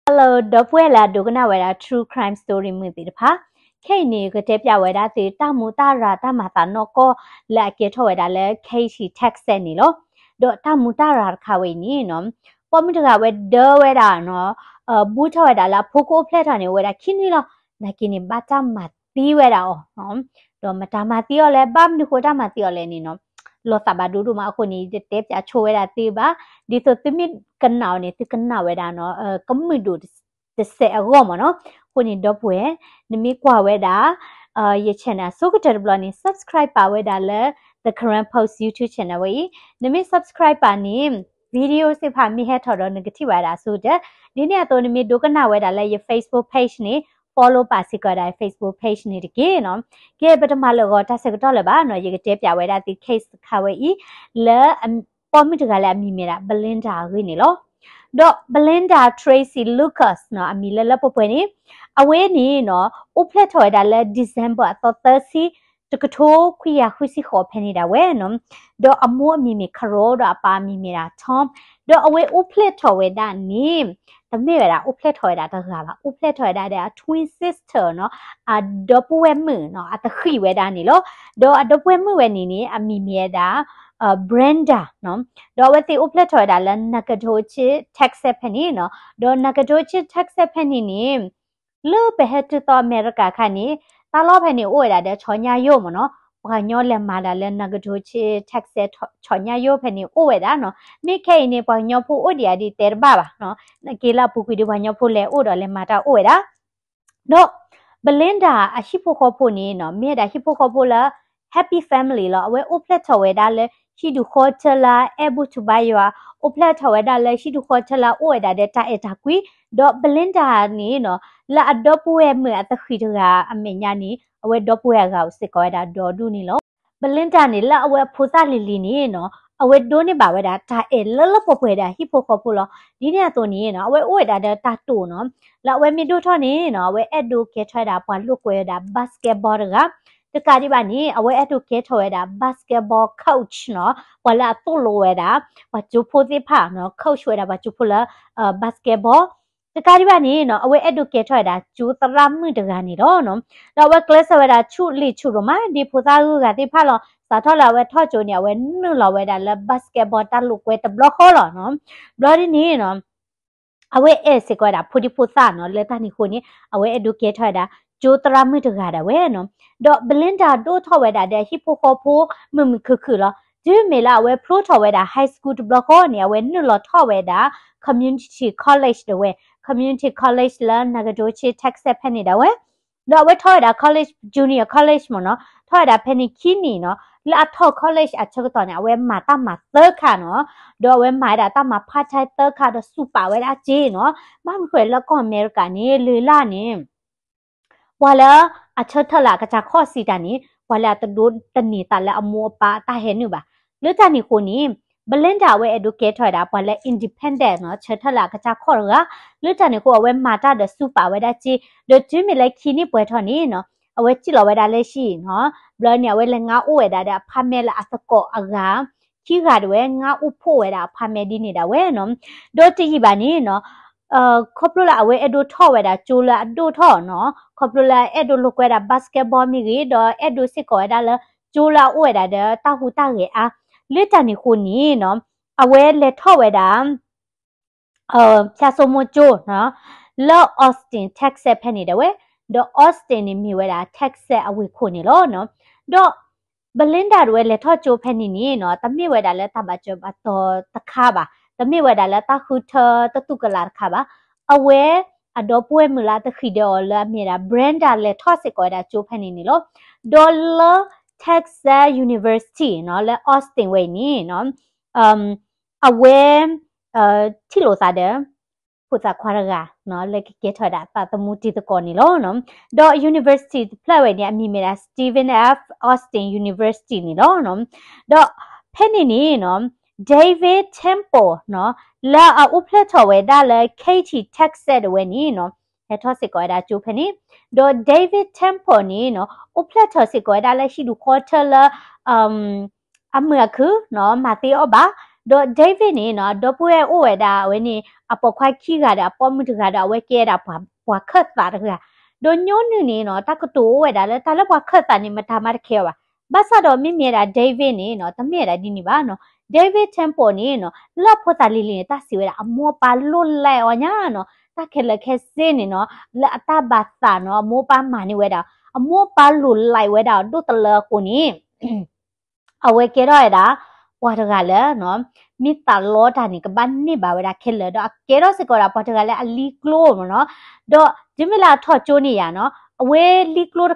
Hello ဒီပုၢ်ဝဲၢ်လၢအဒိကနၣ်ဝဲဒၣ် True Crime Story မုၢ်သ့ၣ်တဖၣ်, ခဲအံၤန့ၣ် ကတဲပၠးဝဲဒၣ်သုတၢ်မူးတၢ်ရၤတၢ်မၤသးနီၢ်ကီၢ်လၢအကဲထီၣ်ဝဲဒၣ်လၢ Katy Texas န့ၣ်လီၤ. ဒီးတၢ်မူးတၢ်ရၤတခါဝဲအံၤန့ၣ်နီၤ, ပိာ်မုၣ်တဂၤဝဲဒၢဝဲဒၣ်နီၤ, ဘူးထီၣ်ဝဲဒၣ်လၢအဖိကအိၣ်ဖျဲၣ်ထီၣ်န့ၣ် အိၣ်ဝဲဒၣ်ခံနွံလီၤ. နာ်က့န့ၣ်ဘၣ်တၢ်မၤသံဝဲဒၣ်အီၤ, ဒီးမတၤမၤသံအီၤလဲၣ်, ဘၣ်မနုၤဃိတၢ်မၤသံအီၤလဲၣ်န့ၣ်နီၤ, လီၤသးဘၣ်ဒိဒိၣ်မးအဃိန့ၣ် ယတတဲပၠးဆိဝဲဒၣ်သုဘၣ်. ဒ်သိးသုမ့ၢ်ကနၣ်အီၤန့ၣ် သုကနၣ်ဝဲဒၣ်နီၤ, ကမုာ်ဒိၣ်တစဲးအဂီၢ်မ့ၢ်နီၤ. အဃိန့ၣ် ဒီပုၢ်ဝဲၢ်, နမ့ၢ်ကွၢ်ဝဲဒၣ် ယ channel အဆိကတၢၢ်တဘျီန့ၣ် subscribe ပာ်ဝဲဒၣ်လၢ The Karen Post YouTube channel ဝဲအံၤ, နမ့ၢ် subscribe ပာ်န့ၣ် video သ့ၣ်တဖၣ်မ့ၢ်ဟဲထီၣ်ဒီးနကထံၣ်ဘၣ်ဝဲဒၣ်အဆိကတၢၢ်, ဒ်န့ၣ်အသိးနမ့ၢ်ဒိကနၣ်ဝဲဒၣ်လၢယ Facebook page န့ၣ် follow ပာ်စ့ၢ်ကီးဝဲဒၣ် Facebook page န့ၣ်တက့ၢ်နီၤ. ကဲ ပတမၤလၢာ်ဂီၤတၢ်ဆၢကတီၢ်လၢၤဘၣ်နီၤ, ယကတဲပၠးဝဲဒၣ်သု case တခါဝဲအံၤ, လၢ ပိာ်မုၣ်တဂၤလၢအမံၤမ့ၢ်ဒၣ် Belinda အဂ့ၢ်န့ၣ်လီၤ. ဒီး Belinda Tracy Lucas နီၤ, အမံၤလၢလၢပှဲၤပှဲၤန့ၣ်, အဝဲန့ၣ်နီၤ အိၣ်ဖျဲၣ်ထီၣ်ဝဲဒၣ်လၢ December အသီသၢဆံ တကထိခွံကယၤဃုဆံဃိးဖဲန့ၣ်ဒၣ်ဝဲနီၤ. ဒီးအမိၢ်အမံၤမ့ၢ် Carol ဒီးအပၢ်အမံၤမ့ၢ်ဒၣ် Tom, ဒီးအဝဲအိၣ်ဖျဲၣ်ထီၣ်ဝဲဒၣ်န့ၣ် တမ့ၢ်ဝဲဒၣ်အိၣ်ဖျဲၣ်ထီၣ်ဝဲဒၣ်တဂၤဘၣ်, အိၣ်ဖျဲၣ်ထီၣ်ဝဲဒၣ်ဒီးအ twin sister နီၤ, အဒီပုၢ်ဝဲၢ်မုၣ်နီၤ, အသဃံးဝဲဒၣ်န့ၣ်လီၤ. ဒီးအဒီပုၢ်ဝဲၢ်မုၣ်ဝဲန့ၣ်န့ၣ် အမံၤမ့ၢ်ဝဲဒၣ် Brenda နီၤ. ဒီးအဝဲသ့ၣ်အိၣ်ဖျဲၣ်ထီၣ်ဝဲဒၣ်လၢ Nacogdoches Texas ဖဲန့ၣ်နီၤ. ဒီး Nacogdoches Texas ဖဲန့ၣ်န့ၣ် လၢပဟဲတုၤသီအမဲရကၤအခါန့ၣ် တၢ်လီၢ်ဖဲန့ၣ်အိၣ်ဝဲဒၣ်ဒီးဆီညါယိမ့ၢ်နီၤ, ပှၤကညီလဲၤမၤဒၣ်လၢ Nacogdoches Texas ဆီညါယိဖဲန့ၣ်အိၣ်ဝဲဒၣ်နီၤ. မ့ၢ်ခဲအံၤန့ၣ် ပှၤကညီဖိအိၣ်ဒံးဧါဒ်တဲတဘၣ်ဘၣ်နီၤ, နာ်က့လၢအပူၤကွံာ်ဒီးပှၤကညီဖိလဲၤအိၣ်ဒီးလဲၤမၤတၢ်အိၣ်ဝဲဒၣ် ဒီး Belinda အဟံၣ်ဖိဃီဖိန့ၣ်နီၤ, မ့ၢ်ဝဲဒၣ်ဟံၣ်ဖိဃီဖိလၢ happy family လီၤ. အဝဲအိၣ်ဖျဲၣ်ထီၣ်ဝဲဒၣ်လၢဟံၣ်ဒူၣ်ဃီထၢလၢအအဲၣ်ဘူၣ်ထူဘါယွၤ, အိၣ်ဖျဲၣ်ထီၣ်ဝဲဒၣ်လၢဟံၣ်ဒူၣ်ဃီထၢလၢအအိၣ်ဝဲဒၣ်ဒီးတၢ်အဲၣ်တၢ်ကွံ, ဒီး Belinda န့ၣ်နီၤ, လၢအဒီပုၢ်ဝဲၢ်မုၣ်အသဃံးတဂၤအမဲာ်ညါန့ၣ် အဝဲဒီပုၢ်ဝဲၢ်အဂၤအိၣ်စ့ၢ်ကီးဝဲဒၣ်ဒီဒူၣ်န့ၣ်လီၤ. Belinda န့ၣ် လၢအဝဲအဖိသၣ်လံၤလံၤန့ၣ်နီၤ, အဝဲဒိးန့ၢ်ဘၣ်ဝဲဒၣ်တၢ်အဲၣ်လၢလၢပှဲၤပှဲၤဒီးဟံၣ်ဖိဃီဖိလီၤ. ဒ်န့ၣ်အသိးန့ၣ်နီၤ, အဝဲအိၣ်ဝဲဒၣ်ဒီးတၢ်တိာ်နီၤ, လၢအဝဲမ့ၢ်ဒိၣ်ထီၣ်န့ၣ်နီၤ, အဝဲအဲၣ်ဒိးကဲထီၣ်ဝဲဒၣ်ပှၤလိာ်ကွဲဝဲဒၣ် basketball တဂၤ, တကးဒံးဘၣ်န့ၣ် အဝဲအဲၣ်ဒိးကဲထီၣ်ဝဲဒၣ် basketball coach နီၤ, ပှၤလၢအသိၣ်လိဝဲဒၣ် ပှၤကၠိဖိသ့ၣ်တဖၣ်နီၤ, coach ဝဲဒၣ်ပှၤကၠိဖိလၢ basketball တကးဒံးဘၣ်န့ၣ်နီၤ, အဝဲအဲၣ်ဒိးကဲထီၣ်ဝဲဒၣ်ကၠိသရၣ်မုၣ်တဂၤန့ၣ်လီၤနီၤ. ဒီးအဝဲကျဲးစၢးဝဲဒၣ်ဆူၣ်လံာ်ဆူၣ်ဒိၣ်မး ဒ်ဖိသၣ်ဂုၤဂၤသ့ၣ်တဖၣ်လီၤ. စးထီၣ်လၢအဝဲထီၣ်ကၠိန့ၣ် အဝဲနုာ်လီၤဝဲဒၣ်လၢ basketball တၢ်လိာ်ကွဲတဘျီဃီလီၤနီၤ. ဘျီဒ်န့ၣ်နီၤ အဝဲအဲၣ်စ့ၢ်ကီးဝဲဒၣ်ဖိဒံဖိသၣ်နီၤ, လၢတၢ်န့ၣ်အဃိန့ၣ် အဝဲအဲၣ်ဒိးကဲထီၣ်ဝဲဒၣ်ကၠိသရၣ်မုၣ်တဂၤဒၣ်ဝဲနီၤ. ဒီး Belinda ဒိၣ်ထီၣ်ဝဲဒၣ်ဒီးဟံၣ်ဖိဃီဖိမုာ်မုာ်ခုၣ်ခုၣ်လီၤ. တုၤမ့ၢ်လၢအဝဲဖျိထီၣ်ဝဲဒၣ် high school တဘျီဃီန့ၣ် အဝဲနုာ်လီၤထီၣ်ဝဲဒၣ် community college ဒၣ်ဝဲ, community college လၢ Nacogdoches Texas ဖဲန့ၣ်ဒၣ်ဝဲ. ဒီးအဝဲထီၣ်ဝဲဒၣ် college, junior college မ့ၢ်နီၤ, ထီၣ်ဝဲဒၣ်ဖဲန့ၣ်ခံနံၣ်နီၤ, လၢအထီၣ် college အဆၢကတီၢ်န့ၣ် အဝဲမၤတၢ်မၤသၢခါနီၤ, ဒီးအဝဲမၤဝဲဒၣ်တၢ်မၤ part time သၢခါဒီးစူးပာ်ဝဲဒၣ်စ့နီၤ, ဘၣ်မနုၤဃိလၢကီၢ်အမဲရကၤန့ၣ် လၢလၢ်န့ၣ် ပှၤလၢအဆၢထၢၣ်လၢအကစၢ်ခီၣ်စံးတၢ်န့ၣ် ပှၤလၢအတဒိးသန့ၤသးလၢအမိၢ်အပၢ်အတၢ်ဟဲနုာ်ဘၣ်. လၢတၢ်န့ၣ်အဃိန့ၣ် Belinda အဝဲအဲၣ်ဒိးကဲထီၣ်ဝဲဒၣ် ပှၤလၢ independent နီၤ, ဆၢထၢၣ်လၢအကစၢ်ခီၣ်တဂၤ. လၢတၢ်န့ၣ်အဃိ အဝဲမၤတၢ်ဒီးစူးပာ်ဝဲဒၣ်စ့, ဒီးတုၤမ့ၢ်လၢခံနံၣ်ပှဲၤထီၣ်န့ၣ်နီၤ, အဝဲစံၣ်လီၤဝဲဒၣ်လၢဟံၣ်နီၤ, ဘျီန့ၣ် အဝဲလဲၤငါအိၣ်ဝဲဒၣ်ဒီးအ apartment လၢအသကိးအဂၤ ခံဂၤဒၣ်ဝဲ ငါအိၣ်ဖှိၣ်ဝဲဒၣ်အ apartment ဒ်န့ၣ်ဒၣ်ဝဲနီၤ. ဒီးတယံာ်ဘၣ်န့ၣ်နီၤ, ခီဖျိလၢအဝဲအဲၣ်ဒိးထီၣ်ဝဲဒၣ်ကၠိလၢအဒိၣ်ထီၣ်နီၤ, ခီဖျိလၢအဲၣ်ဒိးလိာ်ကွဲဒၣ် basketball မ့ၢ်ဂ့ၤ, ဒီးအဲၣ်ဒိးစ့ၢ်ကီးဝဲဒၣ်လၢကၠိလၢအအိၣ်ဝဲဒၣ်ဒီးတၢ်ဟူးတၢ်ဂဲၤအါ, လၢတၢ်န့ၣ်အဃိန့ၣ်နီၤ, အဝဲလဲၤထီၣ်ဝဲဒၣ် ဖၠၣ်စိမိကၠိနီၤ, လၢ Austin Texas ဖဲန့ၣ်ဒၣ်ဝဲ, ဒီး Austin န့ၣ်မ့ၢ်ဝဲဒၣ် Texas အဝ့ၢ်ခိၣ်န့ၣ်လီၤနီၤ. ဒီး Belinda ဒၣ်ဝဲလဲၤထီၣ်ကၠိဖဲန့ၣ်န့ၣ်နီၤ, တမ့ၢ်ဝဲဒၣ်လၢတၢ်ဘၣ်စၢၤဘၣ်တီၤတခါဘၣ်, တမ့ၢ်ဝဲဒၣ်လၢတၢ်ဃုထၢတသူၣ်ကလာ်တခါဘၣ်. အဝဲ အဒီပုၢ်ဝဲၢ်မုၣ်လၢအသဃံးဒီးအီၤလၢအမ့ၢ်ဒၣ် Brenda လဲၤထီၣ်စ့ၢ်ကီးဝဲဒၣ်ကၠိဖဲန့ၣ်န့ၣ်လီၤ. ဒီးလၢ Texas University နီၤ, လၢ Austin ဝဲအံၤန့ၣ်နီၤ, အဝဲ ထံၣ်လိာ်သးဒီး ဖိသၣ်ခွါတဂၤနီၤ, လၢကကဲထီၣ်ဝဲဒၣ်သးသမူတံၤသကိးန့ၣ်လီၤ. ဒီး university တဖျၢၣ်ဝဲန့ၣ် အမံၤမ့ၢ်ဒၣ် Stephen F Austin University န့ၣ်လီၤ. ဒီးဖဲန့ၣ်န့ၣ်နီၤ, David Temple နီၤ, လၢအအိၣ်ဖျဲၣ်ထီၣ်ဝဲဒၣ်လၢ Katy Texas ဒၣ်ဝဲန့ၣ်နီၤ, ဟဲထီၣ်စ့ၢ်ကီးဝဲဒၣ်ကၠိဖဲန့ၣ်. ဒီး David Temple န့ၣ်နီၤ, အိၣ်ဖျဲၣ်ထီၣ်စ့ၢ်ကီးဝဲဒၣ်လၢဟံၣ်ဒူၣ်ဃီထၢလၢ အမုာ်အခုၣ်နီၤ, မၤသ့အီၣ်ဘၣ်, ဒီး David န့ၣ်နီၤ ဒီပုၢ်ဝဲၢ်အိၣ်ဝဲဒၣ် အဝဲန့ၣ် အပိာ်ခွါခံဂၤဒီးအပိာ်မုၣ်တဂၤဒီး အဝဲကဲဒၣ်ပှၤခၢၣ်သးတဂၤ, ဒီးညီနုၢ်န့ၣ်နီၤ တၢ်ကတိၤအိၣ်ဝဲဒၣ်လၢ တၢ်လၢပှၤခၢၣ်သးန့ၣ် မတၤမးတခဲအီၤဘၣ်. ဘၣ်ဆၣ်ဒီးမ့မ့ၢ်ဝဲဒၣ် David န့ၣ်နီၤ တမ့ၢ်ဝဲဒၣ်ဒ်န့ၣ်ဘၣ်နီၤ. David Temple န့ၣ်နီၤ လၢအဖိသၣ်လံၤလံၤန့ၣ် တၢ်စံးဝဲဒၣ် အမိၢ်အပၢ်လိၣ်လဲအီၤညါနီၤ တၢ်ခဲလၢာ်ခဲဆ့န့ၣ်နီၤ လၢအတၢ်ဘၣ်သးနီၤ အမိၢ်အပၢ်မၤန့ၢ်ဝဲဒၣ်, အမိၢ်အပၢ်လိၣ်လဲဝဲဒၣ်အီၤဒိၣ်တလၢအဃိန့ၣ် အဝဲကဲထီၣ်ဝဲဒၣ် ပှၤတဂၤလၢနီၤ မ့ၢ်သးလီတၢ်န့ၣ် ကဘၣ်န့ၢ်ဘၣ်ဝဲဒၣ်ခဲလၢာ် ဒီးအကဲထီၣ်စ့ၢ်ကီးဝဲဒၣ်ပှၤတဂၤလၢအလံၤကျိမ့ၢ်နီၤ. ဒီးတုၤမ့ၢ်လၢအထီၣ်ကၠိန့ၣ်ယါနီၤ အဝဲလံၤကျိတ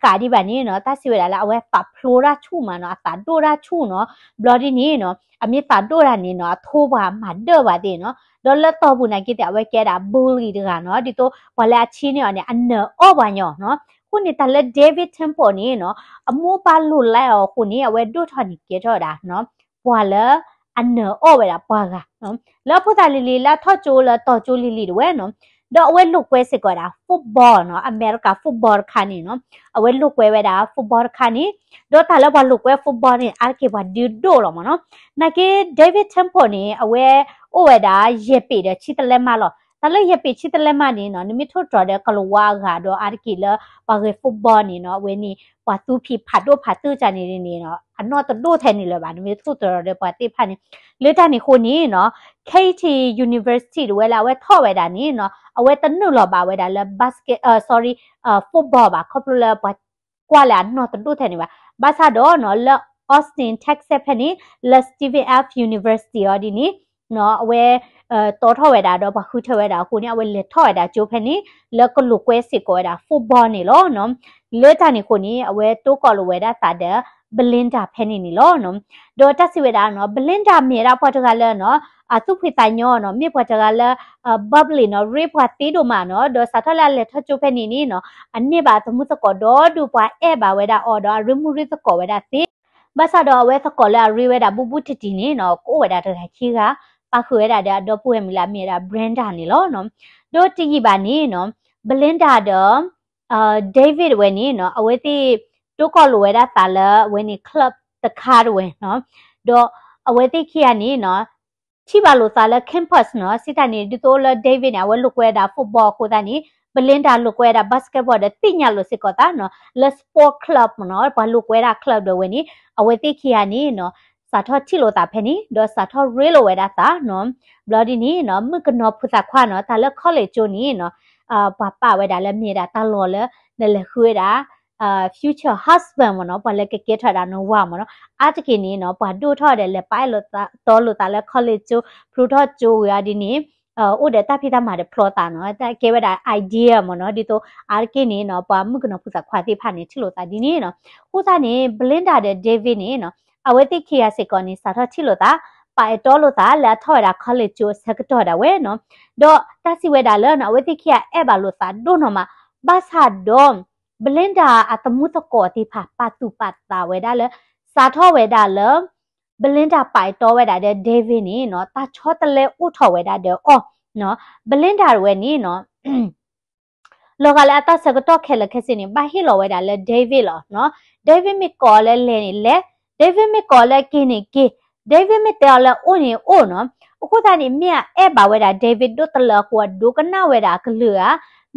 ကးဒံးဘၣ်န့ၣ်နီၤ တၢ်စံးဝဲဒၣ်လၢအဝဲသးဖျိတၢ်ဆူၣ်မးနီၤ အသးဒိၣ်တၢ်ဆူၣ်နီၤ. ဘျီဒ်န့ၣ်နီၤ အမ့ၢ်သးဒိၣ်တၢ်န့ၣ်နီၤ အထိပှၤမၤဒၢၣ်ဘၣ်သ့ၣ်နီၤ. ဒီးလၢတီၢ်ပူၤနာ်က့သ့ၣ် အဝဲကဲဒၣ် bully တဂၤနီၤ ဒ်သိးပှၤလၢအဆံန့ၢ်အီၤန့ၣ် အနၢၤအီၣ်ပှၤညီနီၤ. အဃိန့ၣ် တၢ်လၢ David Temple န့ၣ်နီၤ အမိၢ်အပၢ်လိၣ်လဲအီၤအဃိန့ၣ် အဝဲဒိၣ်ထီၣ်န့ၣ်ကဲထီၣ်ဝဲဒၣ်နီၤ ပှၤလၢအနၢၤအီၣ်ဝဲဒၣ်ပှၤဂၤနီၤ. လၢအဖိသၣ်လံၤလံၤ လၢအထီၣ်ကၠိလၢတီၢ်ကၠိလံၤလံၤတဝဲနီၤ ဒီးအဝဲလိာ်ကွဲစ့ၢ်ကီးဝဲဒၣ် football နီၤ America football တခါန့ၣ်နီၤ အဝဲလိာ်ကွဲဝဲဒၣ် football တခါန့ၣ်, ဒီးတၢ်လၢပှၤလိာ်ကွဲ football န့ၣ် အါတက့ၢ်ပှၤဒုးဒိၣ်လီၤမ့ၢ်နီၤ. နာ်က့ David Temple န့ၣ် အဝဲအိၣ်ဝဲဒၣ် ယဲၢ်ပ့ၤဒီးဆံတလဲမးလီၤ. တၢ်လၢယဲၢ်ပ့ၤဆံတလဲမးန့ၣ်နီၤ နမ့ၢ်ထိၣ်သတြီၤဒီးကလၤဝါအဂၤဒီးအါတက့ၢ်လၢပှၤဂဲၤ football န့ၣ်နီၤ အဝဲန့ၣ် ပှၤသူဖံးဖးဒိၣ်ဖးသ့ၣ်တဖၣ်န့ၣ်န့ၣ်နီၤ အနီၢ်တဒိၣ်ထဲန့ၣ်လၢၤဘၣ် နမ့ၢ်ထိၣ်သတြီၤဒီးပှၤသ့ၣ်တဖၣ်န့ၣ်. လၢတၢ်န့ၣ်အဃိန့ၣ်နီၤ Katy University တဝဲလၢအဝဲထီၣ်ဝဲဒၣ်န့ၣ်နီၤ အဝဲတနုာ်လီၤဘၣ်ဝဲဒၣ်လၢ basket, sorry, football ဘၣ် ခီဖျိလၢပှၤကွၢ်လၢအနီၢ်တဒိၣ်ထဲန့ၣ်ဘၣ်. ဘၣ်ဆၣ်ဒီးနီၤ လၢ Austin Texas ဖဲန့ၣ် လၢ Stephen F University အီၤဒ်န့ၣ်နီၤ အဝဲ တီထီၣ်ဝဲဒၣ်ဒီးပှၤဃုထၢဝဲဒၣ်အဃိန့ၣ် အဝဲလဲၤထီၣ်ဝဲဒၣ်ကၠိဖဲန့ၣ် လၢကလိာ်ကွဲစ့ၢ်ကီးဝဲဒၣ် football န့ၣ်လီၤနီၤ. လၢတၢ်န့ၣ်အဃိန့ၣ် အဝဲတိၢ်ကီးလိာ်ဝဲဒၣ်သးဒီး Belinda ဖဲန့ၣ်န့ၣ်လီၤနီၤ. ဒီးတၢ်စံးဝဲဒၣ်နီၤ Belinda မ့ၢ်ဝဲဒၣ်ပှၤတဂၤလၢနီၤ အသူၣ်ဖှံသးညီနီၤ မ့ၢ်ပှၤတဂၤလၢ bubbly နီၤ ရ့ပှၤသ့ဒိၣ်မးနီၤ. ဒီးစးထီၣ်လၢအလဲၤထီၣ်ကၠိဖဲန့ၣ်န့ၣ်နီၤ အန့ၢ်ဘၣ်အသမူသကိးဒီဒူၣ်ပှၤအဲၣ်ဘၣ်ဝဲဒၣ်အီၤဒီးအရ့မုၢ်ရ့သကိးဝဲဒၣ်သ့. ဘၣ်ဆၣ်ဒီးအဝဲသကိးလၢအရ့ဝဲဒၣ်ဘူးဘူးတံၢ်တံၢ်န့ၣ်နီၤ ကအိၣ်ဝဲဒၣ်တဂၤခံဂၤ ပာ်ဃုာ်ဝဲဒၣ်ဒီးအဒီပုၢ်ဝဲၢ်မံၤလၢအမ့ၢ်ဝဲဒၣ် Brenda န့ၣ်လီၤနီၤ. ဒီးတယံာ်ဘၣ်န့ၣ်နီၤ Belinda ဒီး David ဝဲန့ၣ်နီၤ အဝဲသ့ၣ်တိၢ်ကီးလိာ်ဝဲဒၣ်သးလၢအဝဲန့ၣ် club တခါတဝဲနီၤ. ဒီးအဝဲသ့ၣ်ခံဂၤန့ၣ်နီၤ ထံၣ်ဘၣ်လိာ်သးလၢ campus နီၤ စံးတၢ်န့ၣ် ဒ်သိးလၢ David န့ၣ် အဝဲလိာ်ကွဲဝဲဒၣ် football အဃိသတးန့ၣ် Belinda လိာ်ကွဲဝဲဒၣ် basketball ဒီးသ့ၣ်ညါလိာ်စ့ၢ်ကီးသးနီၤ လၢ sport club နီၤ ပှၤလိာ်ကွဲဒၣ် club ဒီးဝဲန့ၣ် အဝဲသ့ၣ်ခံဂၤန့ၣ်နီၤ စးထီၣ်ထံၣ်လိာ်သးဖဲန့ၣ် ဒီးစးထီၣ်ရ့လိာ်ဝဲဒၣ်သးနီၤ. ဘျီဒ်န့ၣ်နီၤ မုၣ်ကနီၤဖုသးခွါနီၤ တၢ်လၢ college ကၠိန့ၣ်နီၤ ပှၤပာ်ဝဲဒၣ်လၢမ့ၢ်ဝဲဒၣ်တၢ်လီၢ်လၢ နလဲၤဃုဝဲဒၣ် future husband မ့ၢ်နီၤ ပှၤလၢကကဲထီၣ်ဒၣ်နဝၤမ့ၢ်နီၤ. အါတက့ၢ်န့ၣ်နီၤ ပှၤဒိၣ်ထီၣ်ဒီးလဲၤပာ်အဲၣ်လိာ်သးတီလိာ်သးလၢ college ကၠိ ဖျိထီၣ်ကၠိဝံၤအီၤဒ်န့ၣ် အိၣ်ဒီးတၢ်ဖံးတၢ်မၤတဖျီသးနီၤ တၢ်ကဲဝဲဒၣ် idea မ့ၢ်နီၤ ဒ်သိးအါတက့ၢ်န့ၣ်နီၤ ပှၤမုၣ်ကနီၤဖုသးခွါသ့ၣ်တဖၣ်န့ၣ် ထံၣ်လိာ်သးဒ်န့ၣ်နီၤ. အဃိသတးန့ၣ် Belinda ဒီး David န့ၣ်နီၤ အဝဲသ့ၣ်ခံဂၤစ့ၢ်ကီးန့ၣ် စးထီၣ်ထံၣ်လိာ်သး ပာ်အဲၣ်တီလိာ်သးလၢအထီၣ်ဝဲဒၣ် college ကၠိအဆၢကတီၢ်ဒၣ်ဝဲနီၤ. ဒီးတၢ်စံးဝဲဒၣ်လၢနီၤ အဝဲသ့ၣ်ခံဂၤအဲၣ်ဘၣ်လိာ်သးဒိၣ်နီၢ်မး ဘၣ်ဆၣ်ဒီး Belinda အသမူသကိးသ့ၣ်တဖၣ် ပာ်သူၣ်ပာ်သးဝဲဒၣ်လၢ စးထီၣ်ဝဲဒၣ်လၢ Belinda ပာ်အဲၣ်တီဝဲဒၣ်ဒီး David န့ၣ်နီၤ တၢ်ဆီတလဲအိၣ်ထီၣ်ဝဲဒၣ်ဒီးအီၤနီၤ. Belinda တဝဲန့ၣ်နီၤ လီၤဂာ်လၢအတၢ်ဆၢကတီၢ်ခဲလၢာ်ခဲဆ့န့ၣ် ဘၣ်ဟ့ၣ်လီၤဝဲဒၣ်လၢ David လီၤနီၤ. David မ့ၢ်ကိးအီၤလၢလဲၤန့ၣ်လဲၤ, David မ့ၢ်ကိးအီၤလၢက့ၤန့ၣ်က့ၤ, David မ့ၢ်တဲအီၤလၢအိၣ်န့ၣ်အိၣ်နီၤ. အဃိသတးန့ၣ် မ့ၢ်အအဲၣ်ဘၣ်ဝဲဒၣ် David ဒိၣ်တလၢအဃိ အဒိကနၣ်ဝဲဒၣ်အကလုၢ်ဧါ,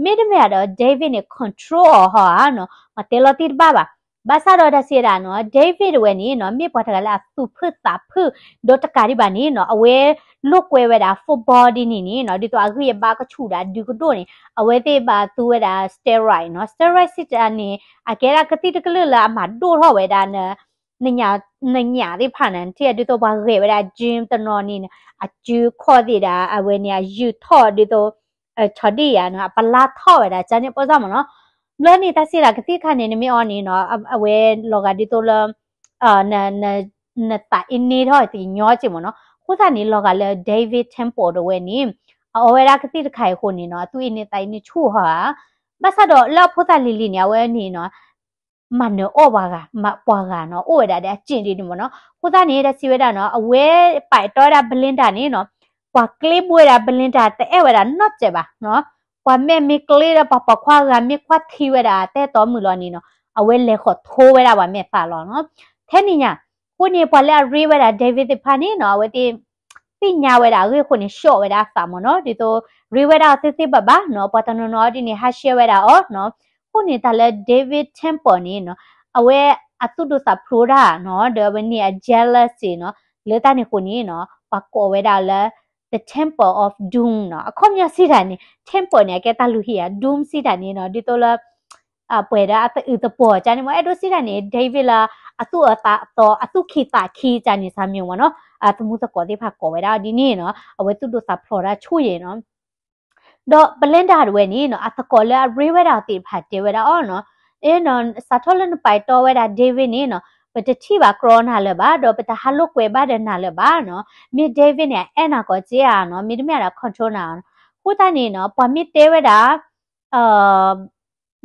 မ့တမ့ၢ်ဒီး David န့ၣ် control အီၤဟီဧါနီၤ, မၤတဲလီၤတံၢ်တဘၣ်ဘၣ်. ဘၣ်ဆၣ်ဒီးတၢ်စံးဝဲဒၣ်နီၤ David တဝဲန့ၣ်နီၤ မ့ၢ်ပှၤတဂၤလၢအသူၣ်ဖုၣ်သးဖုၣ် ဒီးတကးဒံးဘၣ်န့ၣ်နီၤ အဝဲလိာ်ကွဲဝဲဒၣ် football ဒ်န့ၣ်န့ၣ်နီၤ ဒ်သိးအဂံၢ်အဘါကဆူၣ်ဒၣ်ဒုးကဒိၣ်န့ၣ် အဝဲသ့ၣ်ဘၣ်သူဝဲဒၣ် steroid နီၤ. Steroid စံးတၢ်န့ၣ် အကဲဒၣ်ကသံၣ်တကလုာ်လၢအမၤဒိၣ်ထီၣ်ဝဲဒၣ် နညၣ်သ့ၣ်တဖၣ်န့ၣ် ထံၣ်ဒ်သိးပှၤဂဲၤဝဲဒၣ် gym တနီၤန့ၣ် အစုခီၣ်သ့ၣ်ဒၣ် အဝဲန့ၣ် အယုၢ်ထီၣ်ဒ်သိး ဆီဒံၣ်ယၤနီၤ အပလါထီၣ်ဝဲဒၣ် ကန့ၣ်ပီၢ်စၢ်မ့ၢ်နီၤ. ဘျီန့ၣ် တၢ်စံးဒၣ်ကသံၣ်တခါန့ၣ် နမ့ၢ်အီန့ၣ်နီၤ အဝဲလီၤဂာ်ဒ်သိးလၢ နသးအ့န့ထီၣ်တညီက့မ့ၢ်နီၤ. အဃိသတးန့ၣ် လီၤဂာ်လၢ David Temple တဝဲန့ၣ် အအီဝဲဒၣ်ကသံၣ်တခါအံၤအဃိန့ၣ်နီၤ အသူၣ်အ့န့သးအ့န့ဆူၣ်ဟီဧါ. ဘၣ်ဆၣ်ဒီးလၢအဖိသၣ်လံၤလံၤန့ၣ် အဝဲန့ၣ်နီၤ မၤနၢၤအီၣ်ပှၤဂၤ မၤပှၤဂၤနီၤ အိၣ်ဝဲဒၣ်ဒီးအစ့ၣ်ဒ်န့ၣ်မ့ၢ်နီၤ. အဃိသတးန့ၣ် တၢ်စံးဝဲဒၣ်နီၤ အဝဲပာ်အဲၣ်တီဝဲဒၣ် Belinda န့ၣ်နီၤ ပှၤကျ့ဘိဝဲဒၣ် Belinda တအဲၣ်ဝဲဒၣ်နီတစဲးဘၣ်နီၤ. ပှၤမဲာ်မ့ၢ်ကျ့ဒီး ပှၤပိာ်ခွါဂၤမ့ၢ်ကွၢ်ထံဝဲဒၣ် တဲတီမုၢ်လီၤန့ၣ်နီၤ အဝဲလဲၤဃီၤထိဝဲဒၣ်ပှၤမဲာ်သးလီၤနီၤ. ထဲန့ၣ်ညါ အဃိန့ၣ် ပှၤလၢအရ့ဝဲဒၣ် David သ့ၣ်တဖၣ်န့ၣ်နီၤ အဝဲသ့ၣ် သ့ၣ်ညါဝဲဒၣ်အဂ့ၢ်အဃိန့ၣ် ဆှီၣ်ဝဲဒၣ်အသးမ့ၢ်နီၤ, ဒ်သိး ရ့ဝဲဒၣ်အီၤသ့သ့ဘၣ်ဘၣ်နီၤ, ပှၤတနီၤနီၤဒ်န့ၣ် ဟးဆှဲဝဲဒၣ်အီၤနီၤ. အဃိန့ၣ် တၢ်လၢ David Temple န့ၣ်နီၤ အဝဲအသူၣ်ဒိၣ်သးဖျိးတၢ်နီၤ, ဒီးအဝဲန့ၣ်အ jealousy နီၤ, လၢတၢ်န့ၣ်အဃိန့ၣ်နီၤ ပှၤကိးဝဲဒၣ်လၢ the Temple of Doom နီၤ. အခီပညီစံးတၢ်န့ၣ် temple န့ၣ် အကဲတၢ်လုၢ်ဟံၣ်ဧါ, doom စံးတၢ်န့ၣ်နီၤ ဒ်သိးလၢ ပှဲၤဒီးအသအုးသပှီၤကန့ၣ်မ့ၢ် အဲၣ်ဒိးစံးတၢ်န့ၣ် David လၢ အသူၣ်အသးအသီ အသူၣ်ခံသးခံကန့ၣ် စၢ်မ့ၢ်ဝဲနီၤ, အသမူသကိးသ့ၣ်တဖၣ်ကိးဝဲဒၣ်ဒ်န့ၣ်နီၤ, အဝဲသူၣ်ဒိၣ်သးဖျိးတၢ်ဆိၣ်ယဲၢ်နီၤ. ဒီး Belinda တဝဲန့ၣ်နီၤ အသကိးလၢအရ့ဝဲဒၣ်အီၤသ့ၣ်တဖၣ်တဲဝဲဒၣ်အီၤနီၤ, အ့နီၤ စးထီၣ်လၢနပာ်တီဝဲဒၣ် David န့ၣ်နီၤ ပတထံၣ်ဘၣ်ကြီနၤလၢၤဘၣ်, ဒီးပတဟးလိာ်ကွဲဘၣ်ဒီးနၤလၢၤဘၣ်နီၤ. မ့ၢ် David န့ၣ် အအဲၣ်နၤကိးက့ဧါနီၤ, မ့တမ့ၢ်ဒၣ် control နၤနီၤ. အဃိသတးန့ၣ်နီၤ ပှၤမ့ၢ်တဲဝဲဒၣ်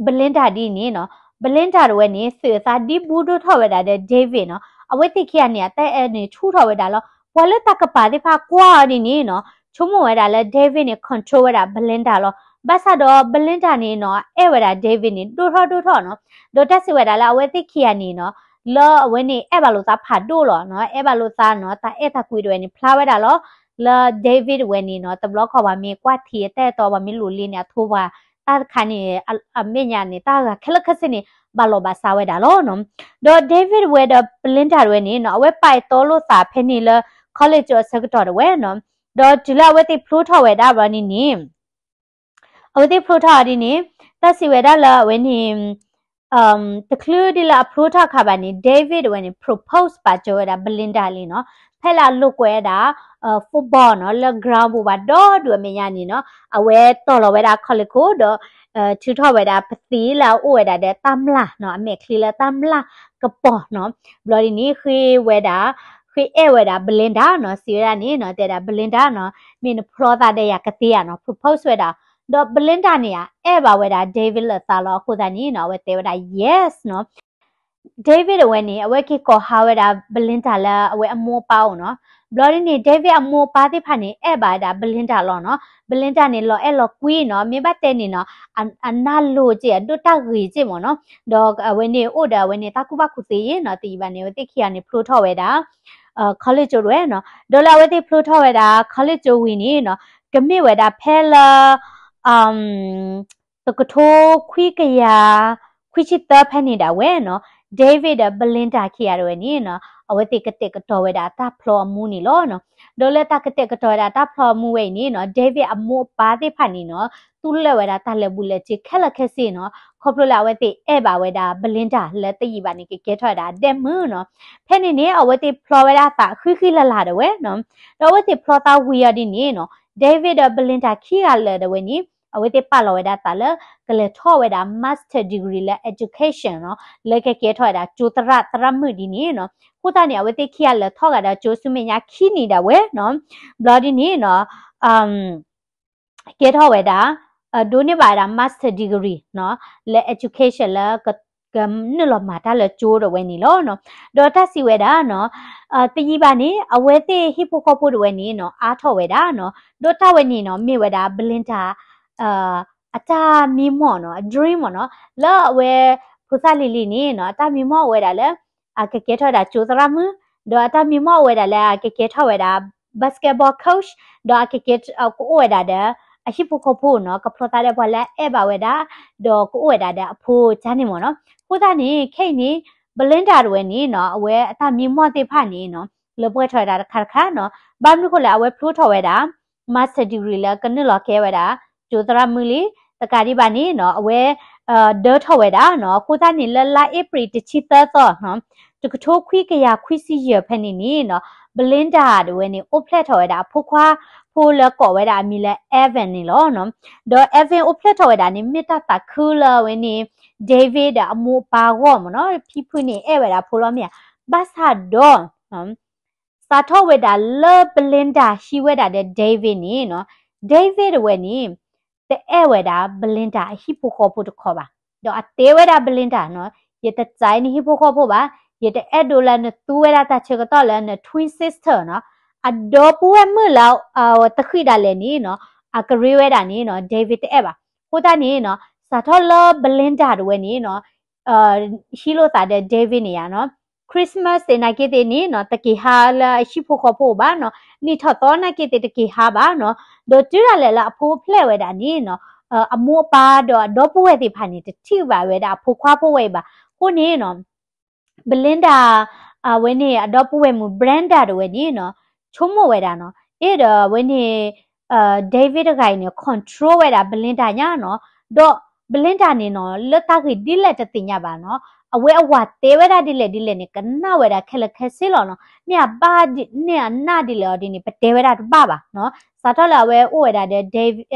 Belinda ဒ်န့ၣ်နီၤ, Belinda တဝဲန့ၣ် သုးအသးဒ်ဘူးဒိၣ်ထီၣ်ဝဲဒၣ်ဒီး David နီၤ. အဝဲသ့ၣ်ခံဂၤန့ၣ် အတၢ်အဲၣ်န့ၣ်ဆူၣ်ထီၣ်ဝဲဒၣ်လီၤ. ပှၤလၢတၢ်ကပၤသ့ၣ်တဖၣ်ကွၢ်အီၤဒ်န့ၣ်နီၤ ဆိကမိၣ်ဝဲဒၣ်လၢ David န့ၣ် control ဝဲဒၣ် Belinda လီၤ. ဘၣ်ဆၣ်ဒီး Belinda န့ၣ်နီၤ အဲၣ်ဝဲဒၣ် David န့ၣ် ဒိၣ်ထီၣ်ဒိၣ်ထီၣ်နီၤ. ဒီးတၢ်စံးဝဲဒၣ်လၢအဝဲသ့ၣ်ခံဂၤန့ၣ်နီၤ လၢအဝဲန့ၣ် အဲၣ်ဘၣ်လိာ်သးဖးဒိၣ်လီၤနီၤ, အဲၣ်ဘၣ်လိာ်သးနီၤ, တၢ်အဲၣ်တၢ်ကွံတဝဲန့ၣ် ဖျါဝဲဒၣ်လီၤ. လၢ David တဝဲန့ၣ်နီၤ တဘျီခီပှၤမ့ၢ်ကွၢ်ထံအတၢ်အဲၣ်တီ ပှၤမ့ၢ်လိာ်လ့န့ၣ် အထိပှၤ တၢ်တခါန့ၣ် အမဲာ်ညါန့ၣ် တၢ်ဂၤခဲလၢာ်ခဲဆ့န့ၣ် ဘၣ်လီၤဘၣ်စးဝဲဒၣ်လီၤနီၤ. ဒီး David တဝဲဒီး Belinda တဝဲန့ၣ်နီၤ အဝဲပာ်အဲၣ်တီလိာ်သးဖဲန့ၣ်လၢ college အဆၢကတီၢ်တဝဲနီၤ. ဒီးတုၤလၢအဝဲသ့ၣ်ဖျိထီၣ်ဝဲဒၣ်ဘျီန့ၣ်န့ၣ် အဝဲသ့ၣ်ဖျိထီၣ်အီၤဒ်န့ၣ် တၢ်စံးဝဲဒၣ်လၢအဝဲန့ၣ် တချုးဒ်လၢအဖျိထီၣ်အခါဘၣ်န့ၣ် David တဝဲန့ၣ် propose ပာ်စၢၤဝဲဒၣ် Belinda လံနီၤ, ဖဲလၢအလိာ်ကွဲဒၣ် football နီၤ လၢ ground ပူၤဘၣ်ဒီဒူၣ်အမဲာ်ညါန့ၣ်နီၤ, အဝဲတီၢ်လီၤဝဲဒၣ် college ဒီး ထုးထီၣ်ဝဲဒၣ်ပသံးလၢအအိၣ်ဝဲဒၣ်ဒီးတၢ်မျၢ်နီၤ, အမဲာ်ချံလၢတၢ်မျၢ်ကပီၤနီၤ, ဘျီဒ်န့ၣ် ဃ့ဝဲဒၣ် ဃ့အဲၣ်ဝဲဒၣ် Belinda နီၤ, စံးဝဲဒၣ်န့ၣ်နီၤ, တဲဒၣ် Belinda နီၤ, မ့ၢ်နဖျီသးဒီးယၤကသ့ဧါနီၤ, propose ဝဲဒၣ်, ဒီး Belinda န့ၣ်ဧါ အဲၣ်ဘၣ်ဝဲဒၣ် David လၢသးလီၤ, အဃိသတးန့ၣ်နီၤ အဝဲတဲဝဲဒၣ် yes နီၤ. David တဝဲန့ၣ် အဝဲက့ၤကိးဟးဝဲဒၣ် Belinda လၢအဝဲအမိၢ်အပၢ်အိၣ်နီၤ, ဘျီဒ်န့ၣ် David အမိၢ်အပၢ်သ့ၣ်တဖၣ်န့ၣ် အဲၣ်ဘၣ်ဝဲဒၣ် Belinda လီၤနီၤ, Belinda န့ၣ် လီၤအဲၣ်လီၤကွံနီၤ, မ့ၢ်ဘၣ်တဲန့ၣ်နီၤ အနၢ်လိၤက့ၤ အဒိၣ်တၢ်ဂ့ၤက့ၤမ့ၢ်နီၤ, ဒီးအဝဲန့ၣ်အိၣ်ဒီးအဝဲန့ၣ် တၢ်ကူၣ်ဘၣ်ကူၣ်သ့ယဲၢ်နီၤ, တယံာ်ဘၣ်န့ၣ် အဝဲသ့ၣ်ခံဂၤန့ၣ် ဖျိထီၣ်ဝဲဒၣ် college တဝဲနီၤ, ဒီးလၢအဝဲသ့ၣ်ဖျိထီၣ်ဝဲဒၣ် college ဝံၤန့ၣ်နီၤ, ကမ့ၢ်ဝဲဒၣ်ဖဲလၢ တကထိခွံကယၤခွံဆံသၢဖဲန့ၣ်ဒၣ်ဝဲနီၤ, David ဒီး Belinda ခံဂၤတဝဲန့ၣ်နီၤ အဝဲသ့ၣ်ကတဲာ်ကတီၤဝဲဒၣ်တၢ်ဖျီအမူန့ၣ်လီၤနီၤ. ဒီးလၢတၢ်ကတဲာ်ကတီၤဝဲဒၣ်တၢ်ဖျီအမူဝဲအံၤန့ၣ်နီၤ David အမိၢ်အပၢ်သ့ၣ်တဖၣ်န့ၣ်နီၤ သူၣ်လၢာ်ဝဲဒၣ်တၢ်လၢာ်ဘူၣ်လၢာ်စ့ၤခဲလၢာ်ခဲဆ့နီၤ ခီဖျိလၢအဝဲသ့ၣ်အဲၣ်ဘၣ်ဝဲဒၣ် Belinda လၢတယံာ်ဘၣ်န့ၣ် ကကဲထီၣ်ဝဲဒၣ်အဒဲၣ်မုၣ်နီၤ. ဖဲန့ၣ်န့ၣ် အဝဲသ့ၣ်ဖျီဝဲဒၣ်သးဃံဃံလၤလၤတဝဲနီၤ. ဒီးအဝဲသ့ၣ်ဖျီသးဝံၤအီၤဒ်န့ၣ်နီၤ David ဒီး Belinda ခံဂၤလၢာ်တဝဲန့ၣ် အဝဲသ့ၣ်ပာ်လီၤဝဲဒၣ်သးလၢ ကလဲၤထီၣ်ဝဲဒၣ် master degree လၢ education နီၤ လၢကကဲထီၣ်ဝဲဒၣ်ကၠိသရၣ်သရၣ်မုၣ်ဒ်န့ၣ်နီၤ. အဃိသတးန့ၣ် အဝဲသ့ၣ်ခံဂၤလဲၤထီၣ်ဂၤဒီးကၠိဆူမဲာ်ညါခံနံၣ်ဒၣ်ဝဲနီၤ. ဘျီဒ်န့ၣ်နီၤ ကဲထီၣ်ဝဲဒၣ် ဒိးန့ၢ်ဘၣ်ဝဲဒၣ် master degree နီၤ လၢ education လၢ ကနုာ်လီၤမၤတၢ်လၢကၠိတဝဲန့ၣ်လီၤနီၤ. ဒီးတၢ်စံးဝဲဒၣ်နီၤ တယံာ်ဘၣ်န့ၣ် အဝဲသ့ၣ်ဟံၣ်ဖိဃီဖိတဝဲန့ၣ်နီၤ အါထီၣ်ဝဲဒၣ်နီၤ. ဒီးတၢ်ဝဲန့ၣ်နီၤ မ့ၢ်ဝဲဒၣ် Belinda အတၢ်မံမီၢ်နီၤ အ dream မ့ၢ်နီၤ လၢအဝဲဖိသၣ်လံၤလံၤန့ၣ်နီၤ အတၢ်မံမီၢ်အိၣ်ဝဲဒၣ်လၢ အကကဲထီၣ်ဝဲဒၣ်ကၠိသရၣ်မုၣ် ဒီးအတၢ်မံမီၢ်အိၣ်ဝဲဒၣ်လၢအကကဲထီၣ်ဝဲဒၣ် basketball coach ဒီးအကကဲ ကအိၣ်ဝဲဒၣ်ဒီး အဟံၣ်ဖိဃီဖိနီၤ ကဖျီသးဒီးပှၤလၢအအဲၣ်ဘၣ်ဝဲဒၣ် ဒီးကအိၣ်ဝဲဒၣ်ဒီးအဖိကၠၢန့ၣ်မ့ၢ်နီၤ. အဃိသတးန့ၣ် ခဲအံၤန့ၣ် Belinda တဝဲန့ၣ်နီၤ အဝဲအတၢ်မံမီၢ်သ့ၣ်တဖၣ်န့ၣ်နီၤ လၢပှဲၤထီၣ်ဝဲဒၣ်တခါတခါနီၤ. ဘၣ်မနုၤဃိလဲၣ် အဝဲဖျိထီၣ်ဝဲဒၣ် master degree လၢကနုာ်လီၤကဲဝဲဒၣ် ကၠိသရၣ်မုၣ်လံ တကးဒံးဘၣ်န့ၣ်နီၤ အဝဲ ဒၢထီၣ်ဝဲဒၣ်နီၤ. အဃိသတးန့ၣ် လၢလါအ့ဖြ့ၣ်တဆံသၢသီနီၤ တကထိခွံကယၤခွံဆံယဲၢ်ဖဲန့ၣ်န့ၣ်နီၤ Belinda တဝဲန့ၣ် အိၣ်ဖျဲၣ်ထီၣ်ဝဲဒၣ်အဖိခွါဖိလၢကိးဝဲဒၣ်အမံၤလၢ Evan န့ၣ်လီၤနီၤ. ဒီး Evan အိၣ်ဖျဲၣ်ထီၣ်ဝဲဒၣ်န့ၣ် မ့ၢ်တၢ်သးခုလၢအဝဲန့ၣ် David ဒီးအမိၢ်အပၢ်အဂီၢ်မ့ၢ်နီၤ ဖံဖုန့ၣ်အဲၣ်ဝဲဒၣ်ဖိလီၤမ့ၢ်ဧါ. ဘၣ်ဆၣ်ဒီး စးထီၣ်ဝဲဒၣ်လၢ Belinda ဟံးဝဲဒၣ်ဒီး David န့ၣ်နီၤ David တဝဲန့ၣ် တအဲၣ်ဝဲဒၣ် Belinda အဟံၣ်ဖိဃီဖိတခီဘၣ်. ဒီးအတဲဝဲဒၣ် Belinda နီၤ ယတစးနဟံၣ်ဖိဃီဖိဘၣ်, ယတအဲၣ်ဒိးလၢနသူဝဲဒၣ်တၢ်ဆၢကတီၢ်လၢန twin sister နီၤ အဒီပုၢ်ဝဲၢ်မုၣ်လၢ တဃံးဒၣ်လဲာ်န့ၣ်နီၤ အကရ့ဝဲဒၣ်န့ၣ်နီၤ David တအဲၣ်ဘၣ်. အဃိသတးန့ၣ်နီၤ စးထီၣ်လၢ Belinda တဝဲန့ၣ်နီၤ ဟံးလိာ်သးဒီး David န့ၣ်ယါနီၤ Christmas သ့ၣ်နာ်က့သ့ၣ်န့ၣ်နီၤ တက့ၤဟးလၢအဟံၣ်ဖိဃီဖိဘၣ်နီၤ, နံၣ်ထီၣ်သီနာ်က့သ့ၣ်တက့ၤဟးဘၣ်နီၤ, ဒီးတုၤဒၣ်လဲာ်လၢအဖိဖျဲးဝဲဒၣ်န့ၣ်နီၤ, အမိၢ်အပၢ်ဒီးအဒီပုၢ်ဝဲၢ်သ့ၣ်တဖၣ်န့ၣ် တထံၣ်ဘၣ်ဝဲဒၣ်အဖိခွါဖိဝဲအံၤဘၣ်. အဃိန့ၣ်နီၤ Belinda အဝဲန့ၣ် အဒီပုၢ်ဝဲၢ်မုၣ် Brenda တဝဲန့ၣ်နီၤ ဆိကမိၣ်ဝဲဒၣ်နီၤ, အ့ဒီးအဝဲန့ၣ် David တဂၤအံၤန့ၣ် control ဝဲဒၣ် Belinda ညါနီၤ, ဒီး Belinda န့ၣ်နီၤ လၢတၢ်ဂ့ၢ်ဒ်လဲၣ်တသ့ၣ်ညါဘၣ်နီၤ, အဝဲအဝၤတဲဝဲဒၣ်ဒ်လဲၣ်ဒ်လဲၣ်န့ၣ် ကနၣ်ဝဲဒၣ်ခဲလၢာ်ခဲဆ့လီၤနီၤ, မ့ၢ်အဘၣ်န့ၢ်အနၢ်ဒ်လဲၣ်အီၤဒ်န့ၣ် ပတဲဝဲဒၣ်တဘၣ်ဘၣ်နီၤ, စးထီၣ်လၢအဝဲအိၣ်ဝဲဒၣ်ဒီး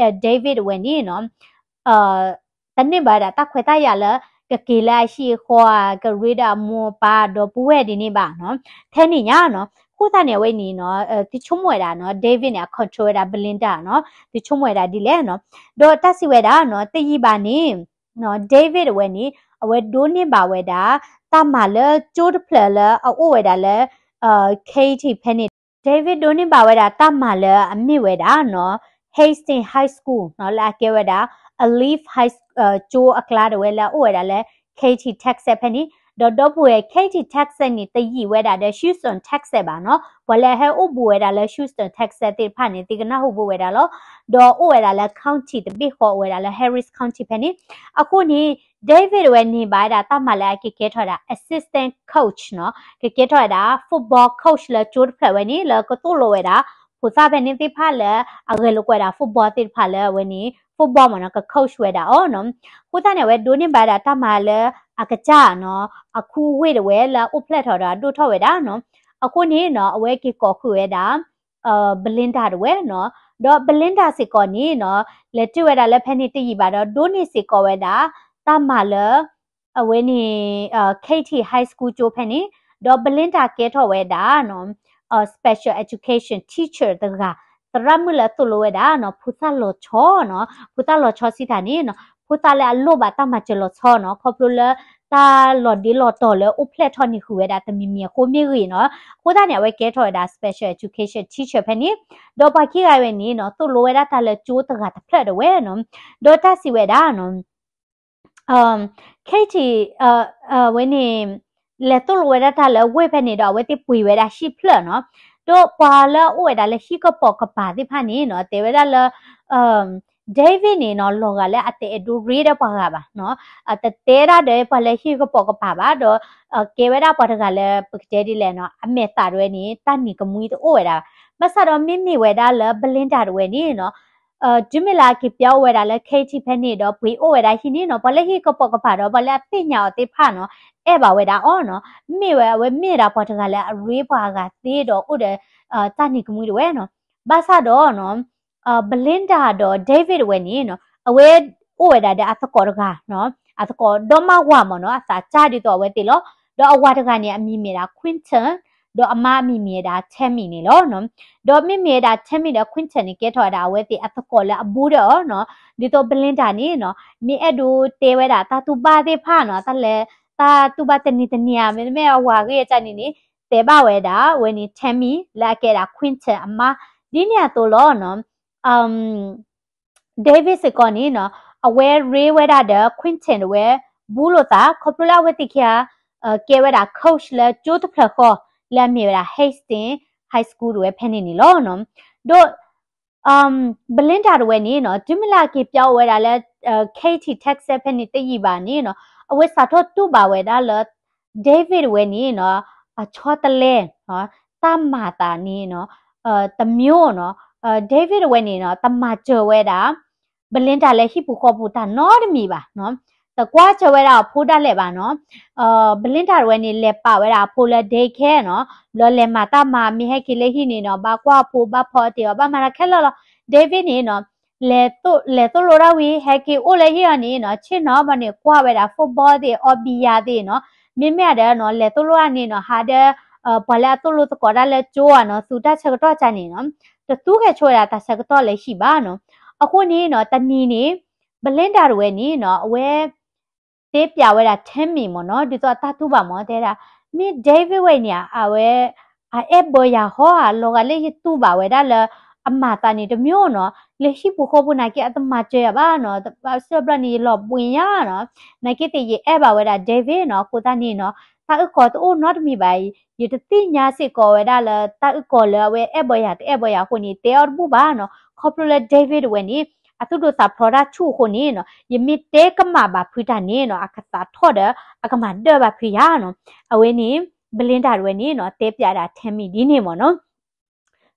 David တဝဲန့ၣ်နီၤ တန့ၢ်ဘၣ်ဝဲဒၣ်တၢ်ခွဲးတၢ်ယာ်လၢ ကက့ၤလၢအဟံၣ်အဃီဧါ, ကရ့ဒီးအမိၢ်အပၢ်ဒီပုၢ်ဝဲၢ်ဒ်န့ၣ်ဘၣ်နီၤ, ထဲန့ၣ်ညါနီၤ. အဃိသတးန့ၣ် အဝဲန့ၣ်နီၤ သုဆိကမိၣ်ဝဲဒၣ်နီၤ David န့ၣ် အ control ဝဲဒၣ် Belinda နီၤ, သုဆိကမိၣ်ဝဲဒၣ်ဒ်လဲၣ်နီၤ. ဒီးတၢ်စံးဝဲဒၣ်နီၤ တယံာ်ဘၣ်န့ၣ် David အဝဲန့ၣ် အဝဲဒိးန့ၢ်ဘၣ်ဝဲဒၣ် တၢ်မၤလၢကၠိတဖျၢၣ်လၢအအိၣ်ဝဲဒၣ်လၢ Katy ဖဲန့ၣ် David ဒိးန့ၢ်ဘၣ်ဝဲဒၣ်တၢ်မၤလၢအမ့ၢ်ဝဲဒၣ်နီၤ Hastings High School နီၤ လၢအကဲဝဲဒၣ် Alief High School ကၠိအကျါတဝဲလၢအအိၣ်ဝဲဒၣ်လၢ Katy Texas ဖဲန့ၣ်, ဒီးဒီပုၢ်ဝဲၢ် Katy Texas န့ၣ် တယံာ်ဝဲဒၣ်ဒီး Houston Texas ဘၣ်နီၤ, ပှၤလၢအဟဲအိၣ်ဘူးဝဲဒၣ်လၢ Houston Texas သ့ၣ်တဖၣ်န့ၣ် သုကနၢ်ဟူဘူးဝဲဒၣ်လီၤ. ဒီးအိၣ်ဝဲဒၣ်လၢ county တဘ့ၣ်ဃီ အိၣ်ဝဲဒၣ်လၢ Harris County ဖဲန့ၣ်. အဃိန့ၣ် David ဝဲန့ၢ်ဘၣ်ဝဲဒၣ်တၢ်မၤလၢအကကဲထီၣ်ဝဲဒၣ် assistant coach နီၤ, ကကဲထီၣ်ဝဲဒၣ် football coach လၢကၠိတဖျၢၣ်ဝဲန့ၣ် လၢကသိၣ်လိဝဲဒၣ် ဖိသၣ်ဖဲန့ၣ်သ့ၣ်တဖၣ်လၢအဂဲၤလိာ်ကွဲဒၣ် football သ့ၣ်တဖၣ်လၢအဝဲန့ၣ် football မ့ၢ်နီၤ က coach ဝဲဒၣ်အီၤနီၤ. အဃိသတးန့ၣ် အဝဲဒိးန့ၢ်ဘၣ်ဝဲဒၣ်တၢ်မၤလၢအကစၢ်နီၤ အခူအဝ့ၢ်တဝဲလၢအအိၣ်ဖျဲၣ်ထီၣ်ဒီးအဒိၣ်ထီၣ်ဝဲဒၣ်နီၤ. အဃိန့ၣ်နီၤ အဝဲက့ၤကိးဃုာ်ဝဲဒၣ် Belinda တဝဲနီၤ, ဒီး Belinda စ့ၢ်ကီးန့ၣ်နီၤ လဲၤတုၤဝဲဒၣ်လၢဖဲန့ၣ်တယံာ်ဘၣ်ဒီး ဒိးန့ၢ်စ့ၢ်ကီးဝဲဒၣ် တၢ်မၤလၢ အဝဲန့ၣ် Katy High School ကၠိဖဲန့ၣ်, ဒီး Belinda ကဲထီၣ်ဝဲဒၣ်နီၤ special education teacher တဂၤ, သရၣ်မုၣ်လၢသိၣ်လိဝဲဒၣ်နီၤ ဖိသၣ်လီၤဆီနီၤ, ဖိသၣ်လီၤဆီစံးတၢ်န့ၣ်နီၤ ဖိသၣ်လၢအလိၣ်ဘၣ်တၢ်မၤစၢၤလီၤဆီနီၤ, ခီဖျိလၢ တၢ်လီၤဒ့လီၤတီၤလၢအိၣ်ဖျဲၣ်ထီၣ်န့ၢ်ဃုာ်ဝဲဒၣ်တမံၤမံၤအဃိမ့ၢ်ဂ့ၤနီၤ. အဃိသတးန့ၣ် အဝဲကဲထီၣ်ဝဲဒၣ် special education teacher ဖဲန့ၣ်, ဒီးပှၤခံဂၤဝဲန့ၣ်နီၤ သိၣ်လိဝဲဒၣ်တၢ်လၢကၠိတဂၤတဖျၢၣ်တဝဲနီၤ, ဒီးတၢ်စံးဝဲဒၣ်နီၤ Katy ဝဲန့ၣ် လဲၤသိၣ်လိဝဲဒၣ်တၢ်လၢဝ့ၢ်ဖဲန့ၣ်ဒီး အဝဲသ့ၣ်ပှ့ၤဝဲဒၣ်ဟံၣ်ဖျၢၣ်နီၤ, ဒီးပှၤလၢအအိၣ်ဝဲဒၣ်လၢဟံၣ်ကပိာ်ကပၤသ့ၣ်တဖၣ်န့ၣ်နီၤ တဲဝဲဒၣ်လၢ David န့ၣ်နီၤ လီၤဂာ်လၢအတအဲၣ်ဒိးရ့ဒီးပှၤဂၤဘၣ်နီၤ, တတဲဒၣ်ဒီးပှၤလၢဟံၣ်ကပိာ်ကပၤဘၣ်ဒီး ကဲဝဲဒၣ်ပှၤတဂၤလၢပကတဲဒ်လဲၣ်နီၤ အမဲာ်သးတဝဲန့ၣ် တၢ်နံၤကမှံတအိၣ်ဝဲဒၣ်, ဘၣ်ဆၣ်ဒီးမ့မ့ၢ်ဝဲဒၣ်လၢ Belinda တဝဲန့ၣ်နီၤ တုၤမ့ၢ်လၢအက့ၤပၠီအိၣ်ဝဲဒၣ်လၢ Katy ဖဲန့ၣ်ဒီး ပှ့ၤအိၣ်ဝဲဒၣ်ဟံၣ်န့ၣ်နီၤ ပှၤလၢဟံၣ်ကပိာ်ကပၤဒီး ပှၤလၢအသ့ၣ်ညါအီၤသ့ၣ်တဖၣ်နီၤ အဲၣ်ဘၣ်ဝဲဒၣ်အီၤနီၤ, မ့ၢ်ဝဲအဝဲမ့ၢ်ဒၣ်ပှၤတဂၤလၢအရ့ပှၤအဂၤသ့ဒီးအိၣ်ဒီး တၢ်နံၤကမှံတဝဲနီၤ, ဘၣ်ဆၣ်ဒီးနီၤ Belinda ဒီး David တဝဲန့ၣ်နီၤ အဝဲအိၣ်ဝဲဒၣ်ဒီးအသကိးတဂၤနီၤ, အသကိးဒီမါဝၤမ့ၢ်နီၤ အသးစၢ်ဒ်သိးအဝဲသ့ၣ်လီၤ, ဒီးအဝၤတဂၤန့ၣ် အမံၤမ့ၢ်ဒၣ် Quentin ဒီးအမါအမံၤမ့ၢ်ဝဲဒၣ် Tammy န့ၣ်လီၤ. ဒီးမ့မ့ၢ်ဝဲဒၣ် Tammy ဒီး Quentin န့ၣ် ကဲထီၣ်ဝဲဒၣ်အဝဲသ့ၣ်အသကိးလၢအဘူးဒီးအီၤနီၤ, ဒ်သိး Belinda န့ၣ်နီၤ မ့ၢ်အဲၣ်ဒိးတဲဝဲဒၣ်တၢ်တူၢ်ဘၣ်သ့ၣ်တဖၣ်နီၤ တၢ်လဲၤ တၢ်တူၢ်ဘၣ်တနံၤတနံၤဧါ မ့တမ့ၢ်အဝၤဂ့ၢ်အကန့ၣ်န့ၣ် တဲဘၣ်ဝဲဒၣ် အဝဲန့ၣ် Tammy လၢအကဲဒၣ် Quentin အမါ, ဒ်န့ၣ်အသိးလီၤနီၤ David စ့ၢ်ကီးန့ၣ်နီၤ အဝဲရ့ဝဲဒၣ်ဒီး Quentin တဝဲ ဘူးလိာ်သး ခီဖျိလၢအဝဲသ့ၣ်ခံဂၤ ကဲဝဲဒၣ် coach လၢကၠိတဖျၢၣ်ဃီ လၢအမ့ၢ်ဝဲဒၣ် Hastings High School တဝဲဖဲန့ၣ်န့ၣ်လီၤ. ဒီး Belinda တဝဲန့ၣ်နီၤ တုၤမ့ၢ်လၢအက့ၤပၠီအိၣ်ဝဲဒၣ်လၢ Katy Texas ဖဲန့ၣ်တယံာ်ဘၣ်န့ၣ်နီၤ အဝဲစးထီၣ်တူၢ်ဘၣ်ဝဲဒၣ်လၢ David တဝဲန့ၣ်နီၤ အဆီတလဲ တၢ်မၤသးန့ၣ်နီၤ တမျိုးနီၤ David တဝဲန့ၣ်နီၤ တမၤစၢၤဝဲဒၣ် Belinda လၢဟံၣ်ပူၤဃီပူၤတၢ်နီတမံၤဘၣ်နီၤ တကွၢ်စၢၤဝဲဒၣ်အဖိဒၣ်လဲာ်ဘၣ်နီၤ Belinda တဝဲန့ၣ် လဲၤပာ်ဝဲဒၣ်အဖိလၢ daycare နီၤ ဘျီလဲၤမၤတၢ်မၤ မ့ၢ်ဟဲက့ၤလၢဟံၣ်န့ၣ်နီၤ ဘၣ်ကွၢ်အဖိ ဘၣ်ဖီအီၣ်တ့ၢ်အီၤ ဘၣ်မၤတၢ်ခဲလၢာ်လီၤ David န့ၣ်နီၤ လဲၤသိၣ်လိတၢ်ဝံၤ ဟဲက့ၤအိၣ်လၢဟံၣ်အီၤန့ၣ်နီၤ ဆ့ၣ်နီၤဘၣ်န့ၣ် ကွၢ်ဝဲဒၣ် football သ့ၣ် အီၣ်ဘံယၤသ့ၣ်နီၤ မ့မ့ၢ်ဒီးနီၤ လဲၤသိၣ်လိတၢ်န့ၣ်နီၤ ဟးဒီး ပှၤလၢအသိၣ်လိသကိးတၢ်လၢကၠိဧါနီၤ သူတၢ်ဆၢကတီၢ်ကန့ၣ်နီၤ တသူကဲၤဆိဝဲဒၣ်တၢ်ဆၢကတီၢ်လၢဟံၣ်ဘၣ်နီၤ အဃိန့ၣ်နီၤ တနံၤန့ၣ် Belinda တဝဲန့ၣ်နီၤ အဝဲ တဲပျးဝဲဒၣ် Tammy မ့ၢ်နီၤ ဒ်သိးအတၢ်တူၢ်ဘၣ်မ့ၢ်တဲဒၣ် မ့ၢ် David ဝဲန့ၣ် အဝဲ အအဲၣ်ဘၢယၤဟီဧါ လီၤဂာ်လၢယတူၢ်ဘၣ်ဝဲဒၣ်လၢ အမၤသးန့ၣ်တမျိုးနီၤ လၢဟံၣ်ပူၤဃီပူၤနာ်က့ အတမၤစၢၤယၤဘၣ်နီၤ ဘၣ်ဆၣ်ဘျီန့ၣ် ယလီၤဘှံးညါနီၤ နာ်က့သ့ၣ်ယအဲၣ်ဘၣ်ဝဲဒၣ် David နီၤ အဃိသတးန့ၣ်နီၤ တၢ်အုၣ်ကီၤတအိၣ်နီတမံၤဘၣ်အံၤ, ယတသ့ၣ်ညါစ့ၢ်ကီးဝဲဒၣ်လၢတၢ်အုၣ်ကီၤလၢအဝဲအဲၣ်ဘၣ်ယၤတအဲၣ်ဘၣ်ယၤအဃိန့ၣ် တဲအီၤတဘူၣ်ဘၣ်နီၤ. ခီဖျိလၢ David တဝဲန့ၣ် အသူၣ်ဒိၣ်သးဖျိးတၢ်ဆူၣ်အဃိန့ၣ်နီၤ, ယမ့ၢ်တဲကမၣ်ဘၣ်ဖုးတၢ်န့ၣ်နီၤ အကသးထီၣ်ဒီး အကမၤဒၢၣ်ဘၣ်ဖုးယၤနီၤ. အဝဲန့ၣ် Belinda တဝဲန့ၣ်နီၤ တဲပၠးဒၣ် Tammy ဒ်န့ၣ်မ့ၢ်နီၤ.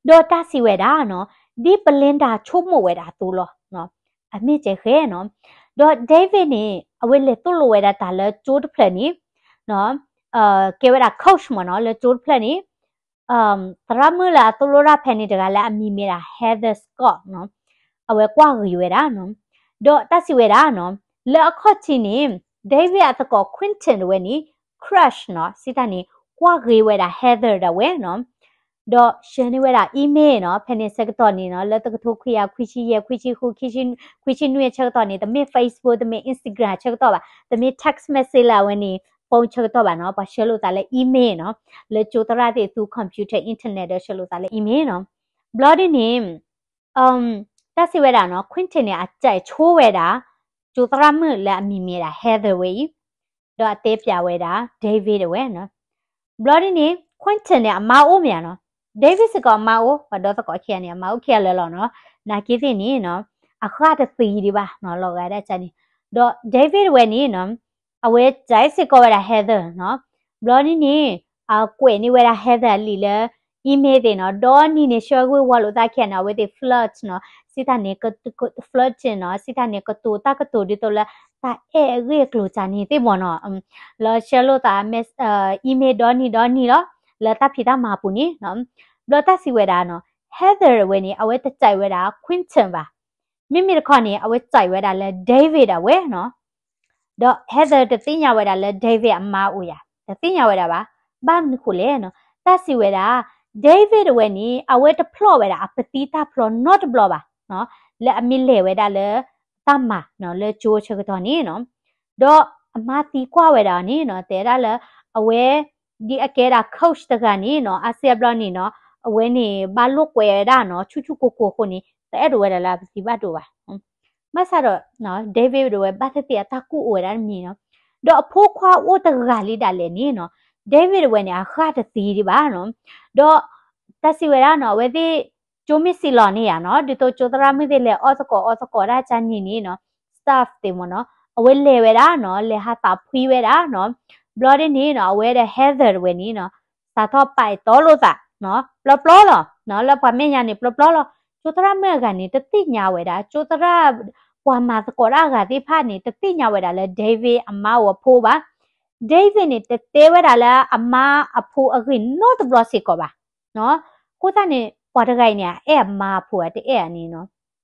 ဒီးတၢ်စံးဝဲဒၣ်နီၤ, ဒ် Belinda ဆိကမိၣ်ဝဲဒၣ်အသိးလီၤ. အမ့ၢ်ကဲဃဲနီၤ. ဒီး David န့ၣ် အဝဲလဲၤသိၣ်လိဝဲဒၣ်တၢ်လၢကၠိတဖျၢၣ်န့ၣ် ကဲဝဲဒၣ် coach မ့ၢ်နီၤ လၢကၠိတဖျၢၣ်န့ၣ် သရၣ်မုၣ်လၢအသိၣ်လိတၢ်ဖဲန့ၣ်တဂၤလၢအမံၤမ့ၢ်ဒၣ် Heather Scott နီၤ, အဝဲကွၢ်ဂ့ၤဝဲဒၣ်နီၤ. ဒီးတၢ်စံးဝဲဒၣ်နီၤ, လၢအခီၣ်ထံးန့ၣ် David အသကိး Quentin တဝဲန့ၣ် crush နီၤ, စံးတၢ်န့ၣ် ကွၢ်ဂ့ၤဝဲဒၣ် Heather ဒၣ်ဝဲနီၤ. ဒီးဆှၢန့ၢ်ဝဲဒၣ် email နီၤ, ဖဲန့ၣ်ဆၢကတီၢ်န့ၣ်နီၤ လၢတကထိခွံကယၤခွံဆံယဲၢ် ခွံဆံဃု ခွံဆံနွံဆၢကတီၢ်န့ၣ် တမ့ၢ် Facebook တမ့ၢ် Instagram ဆၢကတီၢ်ဘၣ်, တမ့ၢ် text message လၢအဝဲန့ၣ် phone ဆၢကတီၢ်ဘၣ်နီၤ, ပှၤဆှၢလိာ်သးလၢ email နီၤ, လၢကၠိသရၣ်သ့ၣ်သူ computer internet ဒီးဆှၢလိာ်သးလၢ email နီၤ. ဘျီဒ်န့ၣ် တၢ်စံးဝဲဒၣ်နီၤ Quentin န့ၣ် အစဲးဆိဝဲဒၣ် ကၠိသရၣ်မုၣ်လၢအမံၤမ့ၢ်ဒၣ် Heather ဝဲအံၤ, ဒီးအတဲပၠးဝဲဒၣ် David တဝဲနီၤ. ဘျီဒ်န့ၣ် Quentin န့ၣ် အမါအိၣ်မ့ၢ်ဧါနီၤ, David စ့ၢ်ကီးအမါအိၣ်, ပှၤဒီသကိးခံဂၤန့ၣ် အမါအိၣ်ခံဂၤလၢာ်လီၤနီၤ, နာ်က့သ့ၣ်န့ၣ်နီၤ အဃၣ်တသံဒံးဘၣ်နီၤ လီၤဂာ်ဒၣ်ကန့ၣ်, ဒီး David တဝဲန့ၣ်နီၤ အဝဲစဲးစ့ၢ်ကီးဝဲဒၣ် Heather နီၤ. ဘျီဒ်န့ၣ် အကွဲးန့ၢ်ဝဲဒၣ် Heather အလံာ်လၢ email သ့ၣ်နီၤ, ဒီနံၤန့ၣ် ဆှၢဂ့ၢ်ဝီလိာ်သးခံဂၤန့ၣ် အဝဲသ့ၣ် flirt နီၤ, စံးတၢ်န့ၣ် က flirting နီၤ, စံးတၢ်န့ၣ် ကတိၤတၢ်ကတိၤဒ်သိးလၢ တၢ်အဲၣ်အဂ့ၢ်အကျိၤကန့ၣ်သ့ၣ်မ့ၢ်နီၤ, လၢဆှၢလိာ်သး email ဒီနံၤဒီနံၤလီၤ, လၢတၢ်ဖံးတၢ်မၤအပူၤန့ၣ်နီၤ. ဘျီတၢ်စံးဝဲဒၣ်နီၤ Heather တဝဲန့ၣ် အဝဲတစဲးဝဲဒၣ် Quentin ဘၣ်, မ့မ့ၢ်တခီန့ၣ် အဝဲစဲးဝဲဒၣ်လၢ David ဒၣ်ဝဲနီၤ. ဒီး Heather တသ့ၣ်ညါဝဲဒၣ်လၢ David အမါအိၣ်ယၤ, တသ့ၣ်ညါဝဲဒၣ်ဘၣ်. ဘၣ်မနုၤဃိလဲၣ်နီၤ, တၢ်စံးဝဲဒၣ် David တဝဲန့ၣ် အဝဲတဖျီၣ်ဝဲဒၣ်အပသံတၢ်ဖျီနီတဘျီဘၣ်, လၢအမ့ၢ်လဲၤဝဲဒၣ်လၢ တၢ်မၤနီၤ လၢကၠိဆၢကတီၢ်န့ၣ်နီၤ. ဒီးအမါသံကွၢ်ဝဲဒၣ်န့ၣ်နီၤ တဲဒၣ်လၢ အဝဲ ဒ်အကဲဒၣ် coach တဂၤန့ၣ်နီၤ အါစုအါဘျီန့ၣ်နီၤ အဝဲန့ၣ် ဘၣ်လိာ်ကွဲဝဲဒၣ်နီၤ ဆူၣ်ဆူၣ်ကိၢ်ကိၢ်အဃိန့ၣ် တအဲၣ်ဒိးဝဲဒၣ်လၢအပသံဘၣ်ဒိဘၣ်. ဘၣ်ဆၣ်ဒီး David တဝဲဘၣ်သ့ၣ်သ့ၣ်အတၢ်ကူၣ်အိၣ်ဝဲဒၣ်တမံၤနီၤ. ဒီးအဖိခွါအိၣ်တဂၤလံဒၣ်လဲာ်န့ၣ်နီၤ David တဝဲန့ၣ် အဃၣ်တသံဒံးဘၣ်နီၤ. ဒီးတၢ်စံးဝဲဒၣ်နီၤ အဝဲသ့ၣ် ကၠိမ့ၢ်စံးလီၤန့ၢ်ယၤနီၤ ဒ်သိးကၠိသရၣ်မုၣ်သ့ၣ်လဲၤအီၣ်သကိးအီသကိးတၢ်ကန့ၣ်န့ၣ်နီၤ staff သ့ၣ်မ့ၢ်နီၤ အဝဲလဲၤဝဲဒၣ်နီၤ လဲၤဟးသးဖှံဝဲဒၣ်နီၤ. ဘျီဒ်န့ၣ်နီၤ အဝဲဒီး Heather တဝဲန့ၣ်နီၤ စးထီၣ်ပာ်အဲၣ်တီလိာ်သးနီၤ ပျီပျီလီၤ လၢပှၤမဲာ်ညါန့ၣ် ပျီပျီလီၤ. ကၠိသရၣ်မုၣ်အဂၤန့ၣ် တသ့ၣ်ညါဝဲဒၣ် ကၠိသရၣ် ပှၤမၤသကိးတၢ်အဂၤသ့ၣ်တဖၣ်န့ၣ် တသ့ၣ်ညါဝဲဒၣ်လၢ David အမါအိၣ်အဖိဘၣ်. David န့ၣ် တတဲဝဲဒၣ်လၢအမါအဖိအဂ့ၢ်နီတဘျီစ့ၢ်ကီးဘၣ်. အဃိသတးန့ၣ် ပှၤတဂၤအံၤန့ၣ် အအဲၣ်အမါအဖိဧါ တအဲၣ်ဧါန့ၣ်နီၤ